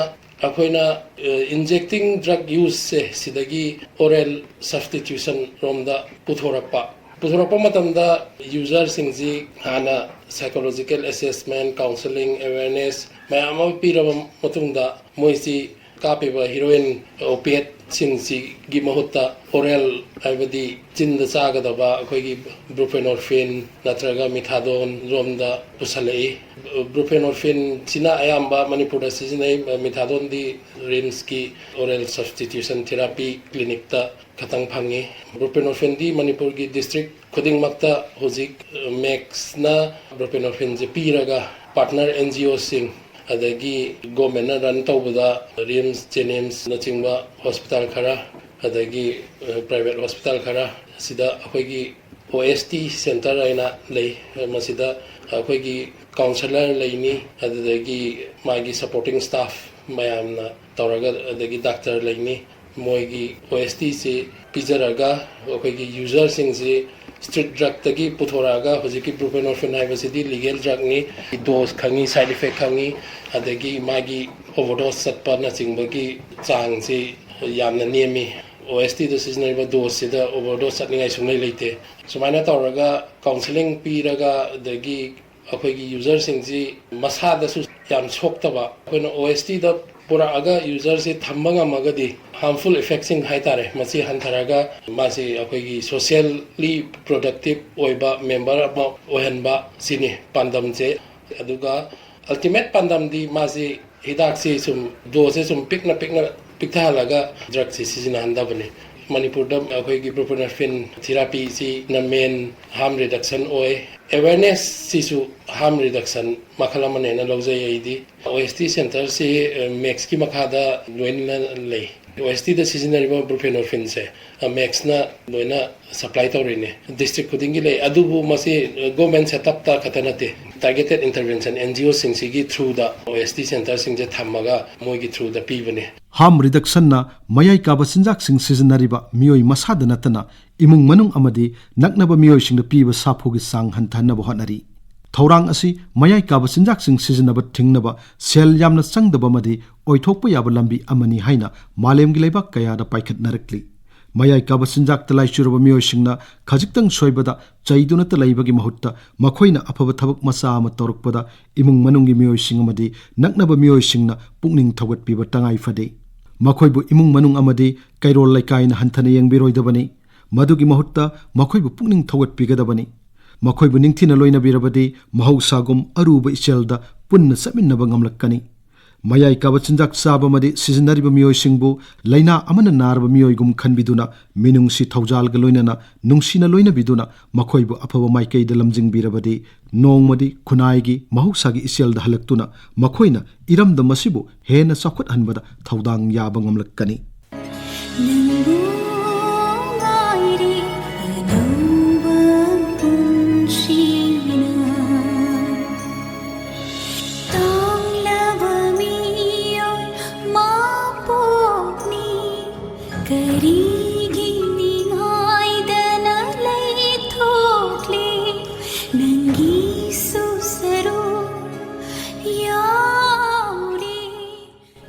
ꯑꯩꯈꯣꯏꯅ, ꯑ, injecting drug use ꯁꯦ ꯁꯤꯗꯒꯤ oral substitution ꯔꯣꯝꯗ ꯄꯨꯊꯣꯔꯛꯄ꯫ ꯄꯨꯊꯣꯔꯛꯄ ꯃꯇꯝꯗ user ꯁꯤꯡꯁꯤ ꯍꯥꯟꯅ psychological assessment, counselling, awareness ꯃꯌꯥꯝ ꯑꯃ ꯄꯤꯔꯕ ꯃꯇꯨꯡꯗ ꯃꯣꯏꯁꯤ ꯀꯥꯞꯄꯤꯕ heroin, opiate ꯁꯤꯡꯁꯤꯒꯤ ꯃꯍꯨꯠꯇ oral, ꯍꯥꯏꯕꯗꯤ ꯆꯤꯟꯗ ꯆꯥꯒꯗꯕ ꯑꯩꯈꯣꯏꯒꯤ buprenorphine ꯅꯠꯇ꯭ꯔꯒ methadone ꯔꯣꯝꯗ ꯄꯨꯁꯜꯂꯛꯏ꯫ Buprenorphine ꯁꯤꯅ ꯑꯌꯥꯝꯕ ꯃꯅꯤꯄꯨꯔꯗ ꯁꯤꯖꯤꯟꯅꯩ꯫ Methadone ꯗꯤ RIMS ꯀꯤ oral substitution therapy clinic ꯇ ꯈꯇꯪ ꯐꯪꯉꯤ꯫ Buprenorphine ꯗꯤ ꯃꯅꯤꯄꯨꯔꯒꯤ district ꯈꯨꯗꯤꯡꯃꯛꯇ ꯍꯧꯖꯤꯛ, ꯑ, MACS ꯅ buprenorphine ꯁꯦ ꯄꯤꯔꯒ partner NGO ꯁꯤꯡ, ꯑꯗꯒꯤ ꯒꯣꯔꯃꯦꯟꯅ ꯔꯟ ꯇꯧꯕꯗ ꯔꯤꯝꯁ, ꯖꯦꯅꯤꯝꯁꯅꯆꯤꯡꯕ ꯍꯣꯁꯄꯤꯇꯥꯜ ꯈꯔ, ꯑꯗꯒꯤ ꯄ꯭ꯔꯥꯏꯚꯦꯠ ꯍꯣꯁꯄꯤꯇꯥꯜ ꯈꯔ, ꯑꯁꯤꯗ ꯑꯩꯈꯣꯏꯒꯤ ꯑꯣ ꯑꯦꯁ ꯇꯤ ꯁꯦꯟꯇꯔ ꯍꯥꯏꯅ ꯂꯩ꯫ ꯃꯁꯤꯗ ꯑꯩꯈꯣꯏꯒꯤ ꯀꯥꯎꯟꯁꯦꯂꯔ ꯂꯩꯅꯤ, ꯑꯗꯨꯗꯒꯤ ꯃꯥꯒꯤ ꯁꯄꯣꯔꯇꯤꯡ ꯁ꯭ꯇꯥꯐ ꯃꯌꯥꯝꯅ ꯇꯧꯔꯒ, ꯑꯗꯒꯤ ꯗꯥꯛꯇꯔ ꯂꯩꯅꯤ꯫ ꯃꯣꯏꯒꯤ ꯑꯣ ꯑꯦꯁ ꯇꯤꯁꯤ ꯄꯤꯖꯔꯒ ꯑꯩꯈꯣꯏꯒꯤ ꯌꯨꯖꯔꯁꯤꯡꯁꯤ ꯁ꯭ꯇ꯭ꯔꯤꯠ ꯗ꯭ꯔꯛꯇꯒꯤ ꯄꯨꯊꯣꯔꯛꯑꯒ, ꯍꯧꯖꯤꯛꯀꯤ ꯕ꯭ꯔꯨꯐꯦꯅꯣꯔꯐꯤꯟ ꯍꯥꯏꯕꯁꯤꯗꯤ ꯂꯤꯒꯦꯜ ꯗ꯭ꯔꯛꯅꯤ, ꯗꯣꯁ ꯈꯪꯉꯤ, ꯁꯥꯏꯠ ꯏꯐꯦꯛ ꯈꯪꯉꯤ, ꯑꯗꯒꯤ ꯃꯥꯒꯤ ꯑꯣꯚꯔꯗꯣꯁ ꯆꯠꯄꯅꯆꯤꯡꯕꯒꯤ ꯆꯥꯡꯁꯤ ꯌꯥꯝꯅ ꯅꯦꯝꯃꯤ꯫ ꯑꯣ ꯑꯦꯁ ꯇꯤꯗ ꯁꯤꯖꯤꯟꯅꯔꯤꯕ ꯗꯣꯁꯁꯤꯗ ꯑꯣꯚꯔꯗꯣꯁ ꯆꯠꯅꯤꯡꯉꯥꯏ ꯁꯨꯡꯂꯩ ꯂꯩꯇꯦ꯫ ꯁꯨꯃꯥꯏꯅ ꯇꯧꯔꯒ ꯀꯥꯎꯟꯁꯤꯂꯤꯡ ꯄꯤꯔꯒ, ꯑꯗꯒꯤ ꯑꯩꯈꯣꯏꯒꯤ ꯌꯨꯖꯔꯁꯤꯡꯁꯤ ꯃꯁꯥꯗꯁꯨ ꯌꯥꯝ ꯁꯣꯛꯇꯕ, ꯑꯩꯈꯣꯏꯅ ꯑꯣ ꯑꯦꯁ ꯇꯤꯗ ꯄꯨꯔꯛꯑꯒ ꯌꯨꯖꯔꯁꯤ ꯊꯝꯕ ꯉꯝꯃꯒꯗꯤ ꯍꯥꯔꯝꯐꯨꯜ ꯏꯐꯦꯛꯁꯤꯡ ꯍꯥꯏꯇꯥꯔꯦ, ꯃꯁꯤ ꯍꯟꯊꯔꯒ ꯃꯥꯁꯤ ꯑꯩꯈꯣꯏꯒꯤ ꯁꯣꯁꯤꯌꯦꯜꯂꯤ ꯄ꯭ꯔꯣꯗꯛꯇꯤꯞ ꯑꯣꯏꯕ ꯃꯦꯝꯕꯔ ꯑꯃ ꯑꯣꯏꯍꯟꯕ, ꯁꯤꯅꯤ ꯄꯥꯟꯗꯝꯁꯦ꯫ ꯑꯗꯨꯒ ꯑꯜꯇꯤꯃꯦꯠ ꯄꯥꯟꯗꯝꯗꯤ ꯃꯥꯁꯤ ꯍꯤꯗꯥꯛꯁꯤ ꯁꯨꯝ, ꯗꯣꯁꯁꯦ ꯁꯨꯝ ꯄꯤꯛꯅ ꯄꯤꯛꯅ ꯄꯤꯛꯊꯍꯜꯂꯒ ꯗ꯭ꯔꯛꯁꯤ ꯁꯤꯖꯤꯟꯅꯍꯟꯗꯕꯅꯤ꯫ ꯃꯅꯤꯄꯨꯔꯗ ꯑꯩꯈꯣꯏꯒꯤ ꯕ꯭ꯔꯨꯐꯦꯅꯣꯔꯐꯤꯟ ꯊꯦꯔꯥꯄꯤꯁꯤꯅ ꯃꯦꯟ ꯍꯥꯔꯝ ꯔꯤꯗꯛꯁꯟ ꯑꯣꯏ꯫ ꯑꯦꯋꯦꯔꯅꯦꯁꯁꯤꯁꯨ ꯍꯥꯔꯝ ꯔꯤꯗꯛꯁꯟ ꯃꯈꯜ ꯑꯃꯅꯦꯅ ꯂꯧꯖꯩ ꯑꯩꯗꯤ꯫ ꯑꯣ ꯑꯦꯁ ꯇꯤ ꯁꯦꯟꯇꯔꯁꯤ, ꯑ, ꯃꯦꯛꯁꯀꯤ ꯃꯈꯥꯗ ꯂꯣꯏꯅ ꯂꯩ꯫ ꯑꯣ ꯑꯦꯁ ꯇꯤꯗ ꯁꯤꯖꯤꯟꯅꯔꯤꯕ ꯕ꯭ꯔꯨꯐꯦꯅꯣꯔꯐꯤꯟꯁꯦ, ꯑ, ꯃꯦꯛꯁꯅ ꯂꯣꯏꯅ ꯁꯄ꯭ꯂꯥꯏ ꯇꯧꯔꯤꯅꯦ꯫ ꯗꯤꯁꯇ꯭ꯔꯤꯛ ꯈꯨꯗꯤꯡꯒꯤ ꯂꯩ꯫ ꯑꯗꯨꯕꯨ ꯃꯁꯤ, ꯑ, ꯒꯣꯔꯃꯦꯟ ꯁꯦꯠꯑꯞꯇ ꯈꯛꯇ ꯅꯠꯇꯦ, ꯇꯥꯔꯒꯦꯇꯦꯠ ꯏꯟꯇꯔꯚꯦꯟꯁꯟ ꯑꯦꯟ ꯖꯤ ꯑꯣꯁꯤꯡꯁꯤꯒꯤ ꯊ꯭ꯔꯨꯗ ꯑꯣ ꯑꯦꯁ ꯇꯤ ꯁꯦꯟꯇꯔꯁꯤꯡꯁꯦ ꯊꯝꯃꯒ ꯃꯣꯏꯒꯤ ꯊ꯭ꯔꯨꯗ ꯄꯤꯕꯅꯦ꯫ ꯍꯥꯔꯝ ꯔꯤꯗꯛꯁꯟꯅ ꯃꯌꯥꯏ ꯀꯥꯕ ꯆꯤꯟꯖꯥꯛꯁꯤꯡ ꯁꯤꯖꯤꯟꯅꯔꯤꯕ ꯃꯤꯑꯣꯏ ꯃꯁꯥꯗ ꯅꯠꯇꯅ ꯏꯃꯨꯡ ꯃꯅꯨꯡ ꯑꯃꯗꯤ ꯅꯛꯅꯕ ꯃꯤꯑꯣꯏꯁꯤꯡꯗ ꯄꯤꯕ ꯁꯥꯐꯨꯒꯤ ꯆꯥꯡ ꯍꯟꯊꯍꯟꯅꯕ ꯍꯣꯠꯅꯔꯤ꯫ ꯊꯧꯔꯥꯡ ꯑꯁꯤ ꯃꯌꯥꯏ ꯀꯥꯕ ꯆꯤꯟꯖꯥꯛꯁꯤꯡ ꯁꯤꯖꯤꯟꯅꯕ ꯊꯤꯡꯅꯕ ꯁꯦꯜ ꯌꯥꯝꯅ ꯆꯪꯗꯕ ꯑꯃꯗꯤ ꯑꯣꯏꯊꯣꯛꯄ ꯌꯥꯕ ꯂꯝꯕꯤ ꯑꯃꯅꯤ ꯍꯥꯏꯅ ꯃꯥꯂꯦꯝꯒꯤ ꯂꯩꯕꯥꯛ ꯀꯌꯥꯗ ꯄꯥꯏꯈꯠꯅꯔꯛꯂꯤ꯫ ꯃꯌꯥꯏ ꯀꯥꯕ ꯆꯤꯟꯖꯥꯛꯇ ꯂꯥꯏꯆꯨꯔꯕ ꯃꯤꯑꯣꯏꯁꯤꯡꯅ ꯈꯖꯤꯛꯇꯪ ꯁꯣꯏꯕꯗ ꯆꯩꯗꯨꯅꯇ ꯂꯩꯕꯒꯤ ꯃꯍꯨꯠꯇ, ꯃꯈꯣꯏꯅ ꯑꯐꯕ ꯊꯕꯛ ꯃꯆꯥ ꯑꯃ ꯇꯧꯔꯛꯄꯗ ꯏꯃꯨꯡ ꯃꯅꯨꯡꯒꯤ ꯃꯤꯑꯣꯏꯁꯤꯡ ꯑꯃꯗꯤ ꯅꯛꯅꯕ ꯃꯤꯑꯣꯏꯁꯤꯡꯅ ꯄꯨꯛꯅꯤꯡ ꯊꯧꯒꯠꯄꯤꯕ ꯇꯉꯥꯏ ꯐꯗꯦ꯫ ꯃꯈꯣꯏꯕꯨ ꯏꯃꯨꯡ ꯃꯅꯨꯡ ꯑꯃꯗꯤ ꯀꯩꯔꯣꯜ ꯂꯩꯀꯥꯏꯅ ꯍꯟꯊꯅ ꯌꯦꯡꯕꯤꯔꯣꯏꯗꯕꯅꯤ꯫ ꯃꯗꯨꯒꯤ ꯃꯍꯨꯠꯇ ꯃꯈꯣꯏꯕꯨ ꯄꯨꯛꯅꯤꯡ ꯊꯧꯒꯠꯄꯤꯒꯗꯕꯅꯤ꯫ ꯃꯈꯣꯏꯕꯨ ꯅꯤꯡꯊꯤꯅ ꯂꯣꯏꯅꯕꯤꯔꯕꯗꯤ ꯃꯍꯧꯁꯥꯒꯨꯝ ꯑꯔꯨꯕ ꯏꯆꯦꯜꯗ ꯄꯨꯟꯅ ꯆꯠꯃꯤꯟꯅꯕ ꯉꯝꯂꯛꯀꯅꯤ꯫ ꯃꯌꯥꯏ ꯀꯥꯕ ꯆꯤꯟꯖꯥꯛ ꯆꯥꯕ ꯑꯃꯗꯤ ꯁꯤꯖꯤꯟꯅꯔꯤꯕ ꯃꯤꯑꯣꯏꯁꯤꯡꯕꯨ ꯂꯥꯏꯅꯥ ꯑꯃꯅ ꯅꯥꯔꯕ ꯃꯤꯑꯣꯏꯒꯨꯝ ꯈꯟꯕꯤꯗꯨꯅ, ꯃꯤꯅꯨꯡꯁꯤ ꯊꯧꯖꯥꯜꯒ ꯂꯣꯏꯅꯅ ꯅꯨꯡꯁꯤꯅ ꯂꯣꯏꯅꯕꯤꯗꯨꯅ, ꯃꯈꯣꯏꯕꯨ ꯑꯐꯕ ꯃꯥꯏꯀꯩꯗ ꯂꯝꯖꯤꯡꯕꯤꯔꯕꯗꯤ, ꯅꯣꯡꯃꯗꯤ ꯈꯨꯟꯅꯥꯏꯒꯤ ꯃꯍꯧꯁꯥꯒꯤ ꯏꯆꯦꯜꯗ ꯍꯜꯂꯛꯇꯨꯅ ꯃꯈꯣꯏꯅ ꯏꯔꯝꯗꯝ ꯑꯁꯤꯕꯨ ꯍꯦꯟꯅ ꯆꯥꯎꯈꯠꯍꯟꯕꯗ ꯊꯧꯗꯥꯡ ꯌꯥꯕ ꯉꯝꯂꯛꯀꯅꯤ꯫ ꯅꯪꯕꯨ ꯉꯥꯏꯔꯤ ꯑꯅꯧꯕ ꯄꯨꯟꯁꯤꯅ꯫ ꯇꯥꯡꯂꯕ ꯃꯤꯑꯣꯏ ꯃꯄꯣꯛꯅꯤ, ꯀꯔꯤꯒꯤ ꯅꯤꯡꯉꯥꯏꯗꯅ ꯂꯩꯊꯣꯛꯂꯤ? ꯅꯪꯒꯤꯁꯨ ꯁꯔꯨꯛ ꯌꯥꯎꯔꯤ꯫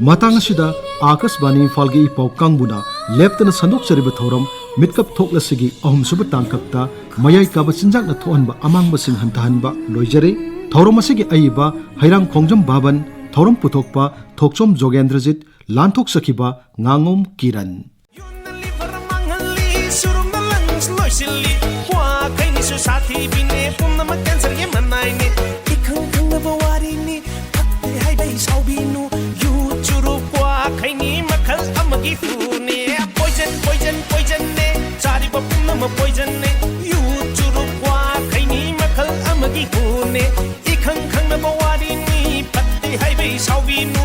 ꯃꯇꯥꯡ ꯑꯁꯤꯗ ꯑꯥꯀꯥꯁꯕꯥꯅꯤ ꯏꯝꯐꯥꯜꯒꯤ ꯏ ꯄꯥꯎ ꯀꯥꯡꯕꯨꯅ ꯂꯦꯞꯇꯅ ꯁꯟꯗꯣꯛꯆꯔꯤꯕ ꯊꯧꯔꯝ ꯃꯤꯠꯀꯞ ꯊꯣꯛꯂꯁꯤꯒꯤ ꯑꯍꯨꯝꯁꯨꯕ ꯇꯥꯡꯀꯛꯇ ꯃꯌꯥꯏ ꯀꯥꯕ ꯆꯤꯟꯖꯥꯛꯅ ꯊꯣꯛꯍꯟꯕ ꯑꯃꯥꯡꯕꯁꯤꯡ ꯍꯟꯊꯍꯟꯕ ꯂꯣꯏꯖꯔꯦ꯫ ꯊꯧꯔꯝ ꯑꯁꯤꯒꯤ ꯑꯏꯕ ꯍꯩꯔꯥꯡ ꯈꯣꯡꯖꯝ ꯕꯥꯕꯟ, ꯊꯧꯔꯝ ꯄꯨꯊꯣꯛꯄ ꯊꯣꯛꯆꯣꯝ ꯖꯣꯒꯦꯟꯗ꯭ꯔꯖꯤꯠ, ꯂꯥꯟꯊꯣꯛꯆꯈꯤꯕ ꯉꯥꯉꯣꯝ ꯀꯤꯔꯟ꯫ ꯌꯨꯅꯤꯂꯤꯚꯔ ꯃꯥꯡꯍꯜꯂꯤ, ꯁꯨꯔꯨꯡꯗ ꯂꯪꯁ ꯂꯣꯏꯁꯤꯜꯂꯤ, ꯀ꯭ꯋꯥ ꯈꯩꯅꯤꯁꯨ ꯁꯥꯊꯤꯕꯤꯅꯦ, ꯄꯨꯝꯅꯃꯛ ꯀꯦꯟꯁꯔꯒꯤ ꯃꯅꯥꯏꯅꯦ, ꯏꯈꯪ ꯈꯪꯅꯕ ꯋꯥꯔꯤꯅꯤ, ꯐꯠꯇꯦ ꯍꯥꯏꯕꯩ ꯁꯥꯎꯕꯤꯅꯨ, ꯌꯨ ꯆꯨꯔꯨꯞ ꯀ꯭ꯋꯥ ꯈꯩꯅꯤ ꯃꯈꯜ ꯑꯃꯒꯤ ꯍꯨꯅꯦ, ꯄꯣꯏꯖꯟ, ꯄꯣꯏꯖꯟ, ꯄꯣꯏꯖꯟꯅꯦ, ꯆꯥꯔꯤꯕ ꯄꯨꯝꯅꯃꯛ ꯄꯣꯏꯖꯟꯅꯦ, ꯌꯨ ꯆꯨꯔꯨꯞ ꯀ꯭ꯋꯥ ꯈꯩꯅꯤ ꯃꯈꯜ ꯑꯃꯒꯤ ꯍꯨꯅꯦ, ꯏꯈꯪ ꯈꯪꯅꯕ ꯋꯥꯔꯤꯅꯤ, ꯐꯠꯇꯦ ꯍꯥꯏꯕꯩ ꯁꯥꯎꯕꯤꯅꯨ,